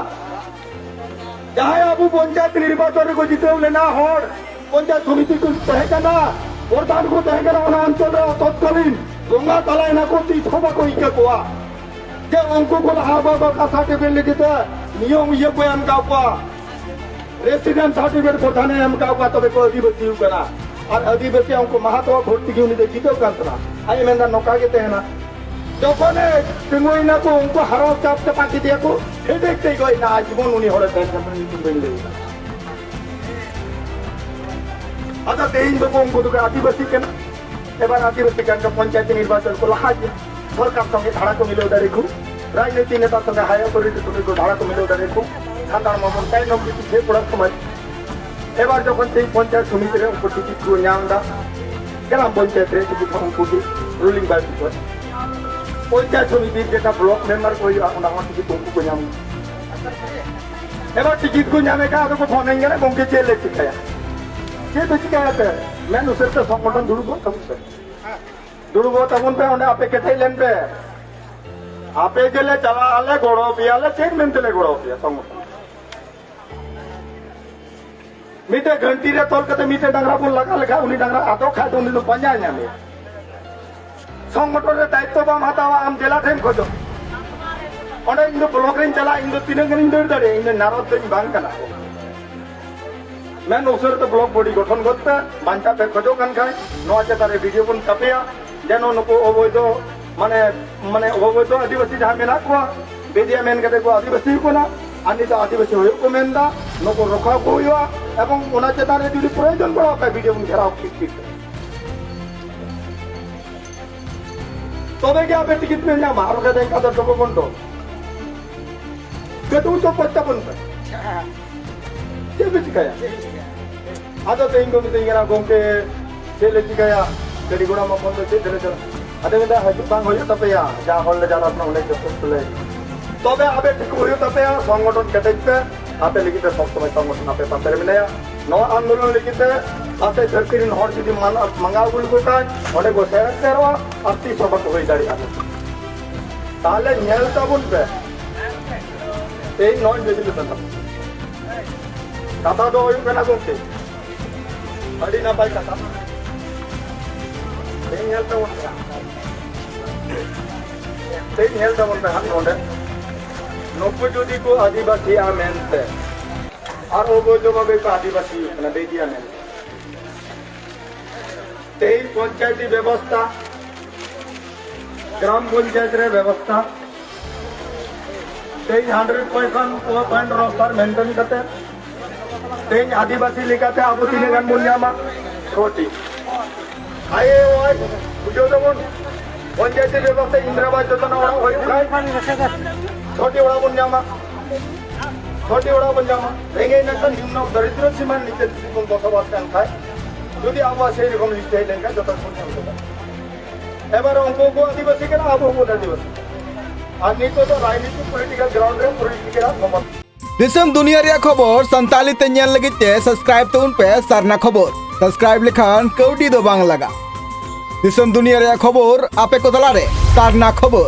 ᱡᱟᱦᱟᱸᱭ ᱟᱵᱚ ᱯᱚᱧᱪᱟᱭᱮᱛ ᱱᱤᱨᱵᱟᱪᱚᱱ ᱨᱮᱠᱚ ᱡᱤᱛᱟᱹᱣ ᱞᱮᱱᱟ ᱦᱚᱲ, ᱯᱚᱧᱪᱟᱭᱮᱛ ᱥᱚᱢᱤᱛᱤ ᱠᱚ ᱛᱟᱦᱮᱸ ᱠᱟᱱᱟ, ᱯᱨᱚᱫᱷᱟᱱ ᱠᱚ ᱛᱟᱦᱮᱸ ᱠᱟᱱᱟ, ᱚᱱᱟ ᱚᱧᱪᱚᱞ ᱨᱮ ᱛᱚᱛᱠᱟᱞᱤᱱ ᱵᱚᱸᱜᱟ ᱛᱟᱞᱟᱭᱮᱱᱟ ᱠᱚ, ᱛᱤᱥ ᱦᱚᱸ ᱵᱟᱠᱚ ᱤᱠᱟᱹ ᱠᱚᱣᱟ᱾ ᱡᱮ ᱩᱱᱠᱩ ᱠᱚ ᱞᱟᱦᱟ ᱵᱟᱵᱟ ᱠᱟ ᱥᱟᱨᱴᱤᱯᱷᱤᱠᱮᱴ ᱞᱟᱹᱜᱤᱫ ᱛᱮ ᱱᱤᱭᱚᱢ ᱤᱭᱟᱹ ᱠᱚ ᱮᱢ ᱠᱟᱜ ᱠᱚᱣᱟ, ᱨᱮᱥᱤᱰᱮᱱᱴ ᱥᱟᱨᱴᱤᱯᱷᱤᱠᱮᱴ ᱯᱨᱚᱫᱷᱟᱱᱮ ᱮᱢ ᱠᱟᱜ ᱠᱚᱣᱟ, ᱛᱚᱵᱮ ᱠᱚ ᱟᱹᱫᱤᱵᱟᱹᱥᱤ ᱠᱟᱱᱟ᱾ ᱟᱨ ᱟᱹᱫᱤᱵᱟᱹᱥᱤ ᱩᱱᱠᱩ ᱢᱟᱦᱟᱛᱚ ᱵᱷᱳᱴ ᱛᱮᱜᱮ ᱩᱱᱤ ᱫᱚ ᱡᱤᱛᱟᱹᱣ ᱠᱟᱱ ᱛᱟᱦᱮᱱᱟ᱾ ᱟᱡ ᱮ ᱢᱮᱱᱫᱟ ᱱᱚᱝᱠᱟ ᱜᱮ ᱛᱟᱦᱮᱱᱟ᱾ ᱡᱚᱠᱷᱚᱱᱮ ᱛᱤᱸᱜᱩᱭᱮᱱᱟ ᱠᱚ, ᱩᱱᱠᱩ ᱦᱟᱨᱟᱣ ᱪᱟᱯ ᱪᱟᱯᱟ ᱠᱮᱫᱮᱭᱟ ᱠᱚ, ᱦᱮᱰᱮᱠ ᱛᱮᱭ ᱜᱚᱡ ᱮᱱᱟ᱾ ᱟᱡ ᱡᱤᱵᱚᱱ ᱩᱱᱤ ᱦᱚᱲᱮ ᱛᱟᱦᱮᱸ ᱠᱟᱱᱟ, ᱧᱩᱛᱩᱢ ᱵᱟᱹᱧ ᱞᱟᱹᱭ ᱮᱫᱟ᱾ ᱟᱫᱚ ᱛᱮᱦᱮᱧ ᱫᱚᱠᱚ ᱩᱱᱠᱩ ᱫᱚᱠᱚ ᱟᱹᱫᱤᱵᱟᱹᱥᱤ ᱠᱟᱱᱟ᱾ ᱮᱵᱟᱨ ᱟᱹᱫᱤᱵᱟᱹᱥᱤ ᱠᱟᱱ ᱠᱚ ᱯᱚᱧᱪᱟᱭᱮᱛ ᱱᱤᱨᱵᱟᱪᱚᱱ ᱠᱚ ᱞᱟᱦᱟ ᱜᱮ ᱥᱚᱨᱠᱟᱨ ᱥᱚᱸᱜᱮ ᱫᱷᱟᱲᱟ ᱠᱚ ᱢᱤᱞᱟᱹᱣ ᱫᱟᱲᱮ ᱠᱚ, ᱨᱟᱡᱽᱱᱤᱛᱤ ᱱᱮᱛᱟ ᱥᱚᱸᱜᱮ ᱦᱟᱭ ᱚᱛᱚᱨᱤᱴᱤ ᱥᱚᱸᱜᱮ ᱠᱚ ᱫᱷᱟᱲᱟ ᱠᱚ ᱢᱤᱞᱟᱹᱣ ᱫᱟᱲᱮ ᱠᱚ᱾ ᱥᱟᱱᱛᱟᱲ ᱢᱟᱵᱚᱱ ᱛᱟᱭᱱᱚᱢ ᱜᱮ ᱯᱤᱪᱷᱮ ᱠᱚᱲᱟ ᱥᱚᱢᱟᱡᱽ᱾ ᱮᱵᱟᱨ ᱡᱚᱠᱷᱚᱱ ᱛᱮᱦᱮᱧ ᱯᱚᱧᱪᱟᱭᱮᱛ ᱥᱚᱢᱤᱛᱤ ᱨᱮ ᱩᱱᱠᱩ ᱴᱤᱠᱤᱴ ᱠᱚ ᱧᱟᱢ ᱮᱫᱟ, ᱜᱨᱟᱢ ᱯᱚᱧᱪᱟᱭᱮᱛ ᱨᱮ ᱴᱤᱠᱤᱴ ᱦᱚᱸ ᱩᱱᱠᱩ ᱜᱮ ᱨᱩᱞᱤᱝ ᱯᱟᱨᱴᱤ ᱠᱚ᱾ ᱯᱚᱧᱪᱟᱭᱮᱛ ᱥᱚᱢᱤᱛᱤ ᱡᱮᱴᱟ ᱵᱞᱚᱠ ᱢᱮᱢᱵᱟᱨ ᱠᱚ ᱦᱩᱭᱩᱜᱼᱟ, ᱚᱱᱟ ᱦᱚᱸ ᱴᱤᱠᱤᱴ ᱩᱱᱠᱩ ᱠᱚ ᱧᱟᱢ ᱮᱫᱟ᱾ ᱮᱵᱟᱨ ᱴᱤᱠᱤᱴ ᱠᱚ ᱧᱟᱢᱮ ᱠᱷᱟᱱ ᱟᱫᱚ ᱠᱚ ᱯᱷᱳᱱ ᱟᱹᱧ ᱠᱟᱱᱟ, "ᱜᱚᱢᱠᱮ, ᱪᱮᱫ ᱞᱮ ᱪᱤᱠᱟᱹᱭᱟ? ᱪᱮᱫ ᱯᱮ ᱪᱤᱠᱟᱹᱭᱟ ᱯᱮ? ᱢᱮᱱ ᱩᱥᱟᱹᱨ ᱛᱮ ᱥᱚᱝᱜᱚᱴᱷᱚᱱ ᱫᱩᱲᱩᱵᱚᱜ ᱛᱟᱵᱚᱱ ᱯᱮ, ᱫᱩᱲᱩᱵᱚᱜ ᱛᱟᱵᱚᱱ ᱯᱮ, ᱚᱸᱰᱮ ᱟᱯᱮ ᱠᱮᱴᱮᱡ ᱞᱮᱱ ᱯᱮ, ᱟᱯᱮ ᱜᱮᱞᱮ ᱪᱟᱞᱟᱜ ᱟᱞᱮ, ᱜᱚᱲᱚ ᱯᱮᱭᱟᱞᱮ, ᱪᱮᱫ ᱢᱮᱱᱛᱮ ᱞᱮ ᱜᱚᱲᱚ ᱯᱮᱭᱟ ᱥᱚᱝᱜᱚᱴᱷᱚᱱ?" ᱢᱤᱫᱴᱮᱡ ᱜᱷᱟᱹᱱᱴᱤ ᱨᱮ ᱛᱚᱞ ᱠᱟᱛᱮ ᱢᱤᱫᱴᱮᱡ ᱰᱟᱝᱨᱟ ᱵᱚᱱ ᱞᱟᱜᱟ ᱞᱮᱠᱷᱟᱱ ᱩᱱᱤ ᱰᱟᱝᱨᱟ ᱟᱫᱚᱜ ᱠᱷᱟᱡ ᱫᱚ ᱩᱱᱤ ᱫᱚ ᱯᱟᱸᱡᱟ ᱧᱟᱢᱮᱭᱟ᱾ ᱥᱚᱝᱜᱚᱴᱷᱚᱱ ᱨᱮ ᱫᱟᱭᱤᱛᱛᱚ ᱵᱟᱢ ᱦᱟᱛᱟᱣᱟ, ᱟᱢ ᱡᱮᱞᱟ ᱴᱷᱮᱱ ᱠᱷᱚᱡᱚᱜ᱾ ᱚᱸᱰᱮ ᱤᱧ ᱫᱚ ᱵᱞᱚᱠ ᱨᱤᱧ ᱪᱟᱞᱟᱜᱼᱟ, ᱤᱧ ᱫᱚ ᱛᱤᱱᱟᱹᱜ ᱜᱟᱱᱤᱧ ᱫᱟᱹᱲ ᱫᱟᱲᱮᱭᱟᱜᱼᱟ, ᱤᱧ ᱫᱚ ᱱᱟᱨᱚᱫ ᱫᱚᱧ ᱵᱟᱝ ᱠᱟᱱᱟ᱾ ᱢᱮᱱ ᱩᱥᱟᱹᱨᱟ ᱛᱮ ᱵᱞᱚᱠ ᱵᱚᱰᱤ ᱜᱚᱴᱷᱚᱱ ᱜᱚᱫ ᱯᱮ, ᱵᱟᱧᱪᱟᱣ ᱯᱮ ᱠᱷᱚᱡᱚᱜ ᱠᱟᱱ ᱠᱷᱟᱱ ᱱᱚᱣᱟ ᱪᱮᱛᱟᱱ ᱨᱮ ᱵᱷᱤᱰᱤᱭᱳ ᱵᱚᱱ ᱪᱟᱯᱮᱭᱟ, ᱡᱮᱱᱚ ᱱᱩᱠᱩ ᱚᱵᱚᱭᱫᱷᱚ, ᱢᱟᱱᱮ, ᱢᱟᱱᱮ ᱚᱵᱚᱭᱫᱷᱚ ᱟᱹᱫᱤᱵᱟᱹᱥᱤ ᱡᱟᱦᱟᱸ ᱢᱮᱱᱟᱜ ᱠᱚᱣᱟ, ᱵᱮᱫᱤᱭᱟ ᱢᱮᱱ ᱠᱟᱛᱮ ᱠᱚ ᱟᱹᱫᱤᱵᱟᱹᱥᱤ ᱠᱟᱱᱟ, ᱟᱨ ᱱᱤᱛᱚᱜ ᱟᱹᱫᱤᱵᱟᱹᱥᱤ ᱦᱩᱭᱩᱜ ᱠᱚ ᱢᱮᱱᱫᱟ, ᱱᱩᱠᱩ ᱨᱚᱠᱷᱟ ᱠᱚ ᱦᱩᱭᱩᱜᱼᱟ᱾ ᱮᱵᱚᱝ ᱚᱱᱟ ᱪᱮᱛᱟᱱ ᱨᱮ ᱡᱩᱫᱤ ᱯᱨᱚᱭᱳᱡᱚᱱ ᱯᱟᱲᱟᱣ ᱠᱷᱟᱡ ᱵᱷᱤᱰᱤᱭᱳ ᱵᱚᱱ ᱜᱷᱮᱨᱟᱣ ᱴᱷᱤᱠ ᱴᱷᱤᱠ᱾ ᱛᱚᱵᱮ ᱜᱮ ᱟᱯᱮ ᱴᱤᱠᱤᱴ ᱯᱮ ᱧᱟᱢᱟ, ᱟᱨ ᱵᱟᱠᱷᱟᱡ ᱫᱚ ᱮᱱᱠᱟ ᱫᱚ ᱰᱚᱵᱚ ᱵᱚᱱᱰᱚ᱾ ᱠᱟᱹᱴᱩ ᱪᱚ ᱯᱚᱪᱪᱟ ᱵᱚᱱ ᱯᱮ᱾ ᱪᱮᱫ ᱯᱮ ᱪᱤᱠᱟᱹᱭᱟ? ᱟᱫᱚ ᱛᱮᱦᱮᱧ ᱠᱚ ᱢᱤᱛᱟᱹᱧ ᱠᱟᱱᱟ, "ᱜᱚᱢᱠᱮ, ᱪᱮᱫ ᱞᱮ ᱪᱤᱠᱟᱹᱭᱟ? ᱜᱟᱹᱰᱤ ᱜᱷᱚᱲᱟ ᱢᱟ ᱵᱚᱱᱫᱚ, ᱪᱮᱫ ᱛᱮᱞᱮ ᱪᱟᱞᱟᱜᱼᱟ?" ᱟᱫᱚ ᱢᱮᱱᱫᱟ, "ᱦᱤᱡᱩᱜ ᱵᱟᱝ ᱦᱩᱭᱩᱜ ᱛᱟᱯᱮᱭᱟ, ᱡᱟ ᱦᱚᱲ ᱞᱮ ᱡᱟᱣᱨᱟ ᱞᱮᱱᱟ, ᱚᱸᱰᱮ ᱡᱚᱛᱚ ᱠᱚᱞᱮ ᱛᱚᱵᱮ ᱟᱯᱮ ᱴᱷᱤᱠ ᱦᱩᱭᱩᱜ ᱛᱟᱯᱮᱭᱟ, ᱥᱚᱝᱜᱚᱴᱷᱚᱱ ᱠᱮᱴᱮᱡ ᱯᱮ, ᱟᱯᱮ ᱞᱟᱹᱜᱤᱫ ᱛᱮ ᱥᱚᱵ ᱥᱚᱢᱚᱭ ᱥᱚᱝᱜᱚᱴᱷᱚᱱ ᱟᱯᱮ ᱯᱟᱱᱛᱮ ᱨᱮ ᱢᱮᱱᱟᱭᱟ᱾ ᱱᱚᱣᱟ ᱟᱱᱫᱳᱞᱚᱱ ᱞᱟᱹᱜᱤᱫ ᱛᱮ ᱟᱯᱮ ᱫᱷᱟᱹᱨᱛᱤ ᱨᱮᱱ ᱦᱚᱲ ᱡᱩᱫᱤ ᱢᱟᱱ-, ᱢᱟᱸᱜᱟᱣ ᱟᱹᱜᱩ ᱞᱮᱠᱚ ᱠᱷᱟᱱ, ᱚᱸᱰᱮ ᱠᱚ ᱥᱮᱴᱮᱨᱚᱜᱼᱟ ᱟᱨ ᱛᱤᱥ ᱦᱚᱸ ᱵᱟᱠᱚ ᱦᱩᱭ ᱫᱟᱲᱮᱭᱟᱜᱼᱟ᱾" ᱛᱟᱦᱞᱮ ᱧᱮᱞ ᱛᱟᱵᱚᱱ ᱯᱮ, ᱛᱮᱦᱮᱧ ᱱᱚᱜᱼᱚᱭ ᱡᱮ ᱠᱟᱛᱷᱟ, ᱠᱟᱛᱷᱟ ᱫᱚ ᱦᱩᱭᱩᱜ ᱠᱟᱱᱟ ᱜᱚᱢᱠᱮ, ᱟᱹᱰᱤ ᱱᱟᱯᱟᱭ ᱠᱟᱛᱷᱟ᱾ ᱛᱮᱦᱮᱧ ᱧᱮᱞ ᱛᱟᱵᱚᱱ ᱯᱮ, ᱛᱮᱦᱮᱧ ᱧᱮᱞ ᱛᱟᱵᱚᱱ ᱯᱮ ᱦᱟᱸᱜ ᱱᱚᱰᱮ, ᱱᱩᱠᱩ ᱡᱩᱫᱤ ᱠᱚ ᱟᱹᱫᱤᱵᱟᱹᱥᱤᱜᱼᱟ ᱢᱮᱱᱛᱮ, ᱟᱨ ᱚᱵᱳᱭᱫᱷᱚ ᱵᱷᱟᱵᱮ ᱠᱚ ᱟᱹᱫᱤᱵᱟᱹᱥᱤ ᱠᱟᱱᱟ ᱵᱮᱫᱤᱭᱟ ᱢᱮᱱᱛᱮ, ᱛᱮᱦᱮᱧ ᱯᱚᱧᱪᱟᱭᱮᱛᱤ ᱵᱮᱵᱚᱥᱛᱷᱟ, ᱜᱨᱟᱢ ᱯᱚᱧᱪᱟᱭᱮᱛ ᱨᱮ ᱵᱮᱵᱚᱥᱛᱷᱟ, ᱛᱮᱦᱮᱧ hundred point point roster maintain ᱠᱟᱛᱮ, ᱛᱮᱦᱮᱧ ᱟᱹᱫᱤᱵᱟᱹᱥᱤ ᱞᱮᱠᱟᱛᱮ ᱟᱵᱚ ᱛᱤᱱᱟᱹᱜ ᱜᱟᱱ ᱵᱚᱱ ᱧᱟᱢᱟ? ᱪᱷᱚᱴᱤ᱾ ᱟᱭ ᱮ ᱣᱟᱭ ᱵᱩᱡᱷᱟᱹᱣ ᱛᱟᱵᱚᱱ, ᱯᱚᱧᱪᱟᱭᱮᱛᱤ ᱵᱮᱵᱚᱥᱛᱷᱟ ᱤᱱᱫᱨᱟ ᱟᱵᱟᱥ ᱡᱳᱡᱚᱱᱟ ᱚᱲᱟᱜ ᱦᱩᱭᱩᱜ ᱠᱷᱟᱱ ᱪᱷᱚᱴᱤ ᱚᱲᱟᱜ ᱵᱚᱱ ᱧᱟᱢᱟ, ᱪᱷᱚᱴᱤ ᱚᱲᱟᱜ ᱵᱚᱱ ᱧᱟᱢᱟ᱾ ᱨᱮᱸᱜᱮᱡ ᱢᱮᱱᱠᱷᱟᱱ ᱱᱤᱢᱱᱚ ᱫᱟᱨᱤᱫᱨᱚ ᱥᱤᱢᱟ ᱱᱤᱪᱮ ᱡᱩᱫᱤ ᱵᱚᱱ ᱵᱚᱥᱚᱵᱟᱥ ᱠᱟᱱ ᱠᱷᱟᱡ, ᱡᱩᱫᱤ ᱟᱵᱚᱣᱟᱜ ᱥᱮᱭ ᱨᱚᱠᱚᱢ ᱞᱤᱥᱴ ᱦᱮᱡ ᱞᱮᱱᱠᱷᱟᱱ ᱡᱚᱛᱚ ᱵᱚᱱ ᱧᱟᱢ ᱠᱮᱫᱟ᱾ ᱮᱵᱟᱨ ᱩᱱᱠᱩ ᱠᱚ ᱟᱹᱫᱤᱵᱟᱹᱥᱤ ᱠᱟᱱᱟ, ᱟᱵᱚ ᱦᱚᱸᱵᱚᱱ ᱟᱹᱫᱤᱵᱟᱹᱥᱤ ᱠᱟᱱᱟ᱾ ᱟᱨ ᱱᱤᱛᱚᱜ ᱫᱚ ᱨᱟᱡᱽᱱᱤᱛᱤ ᱯᱚᱞᱤᱴᱤᱠᱟᱞ ᱜᱨᱟᱣᱩᱱᱰ ᱨᱮ ᱯᱚᱞᱤᱴᱤᱠᱟᱞ ᱠᱷᱚᱵᱚᱨ᱾ ᱫᱤᱥᱚᱢ ᱫᱩᱱᱤᱭᱟᱹ ᱨᱮᱭᱟᱜ ᱠᱷᱚᱵᱚᱨ ᱥᱟᱱᱛᱟᱞᱤ ᱛᱮ ᱧᱮᱞ ᱞᱟᱹᱜᱤᱫ ᱛᱮ ᱥᱟᱵᱥᱠᱨᱟᱭᱤᱵ ᱛᱟᱵᱚᱱ ᱯᱮ ᱥᱟᱨᱱᱟ ᱠᱷᱚᱵᱚᱨ᱾ ᱥᱟᱵᱥᱠᱨᱟᱭᱤᱵ ᱞᱮᱠᱷᱟᱱ ᱠᱟᱹᱣᱰᱤ ᱫᱚ ᱵᱟᱝ ᱞᱟᱜᱟᱜ᱾ ᱫᱤᱥᱚᱢ ᱫᱩᱱᱤᱭᱟᱹ ᱨᱮᱭᱟᱜ ᱠᱷᱚᱵᱚᱨ ᱟᱯᱮ ᱠᱚ ᱛᱟᱞᱟᱨᱮ ᱥᱟᱨᱱᱟ ᱠᱷᱚᱵᱚᱨ᱾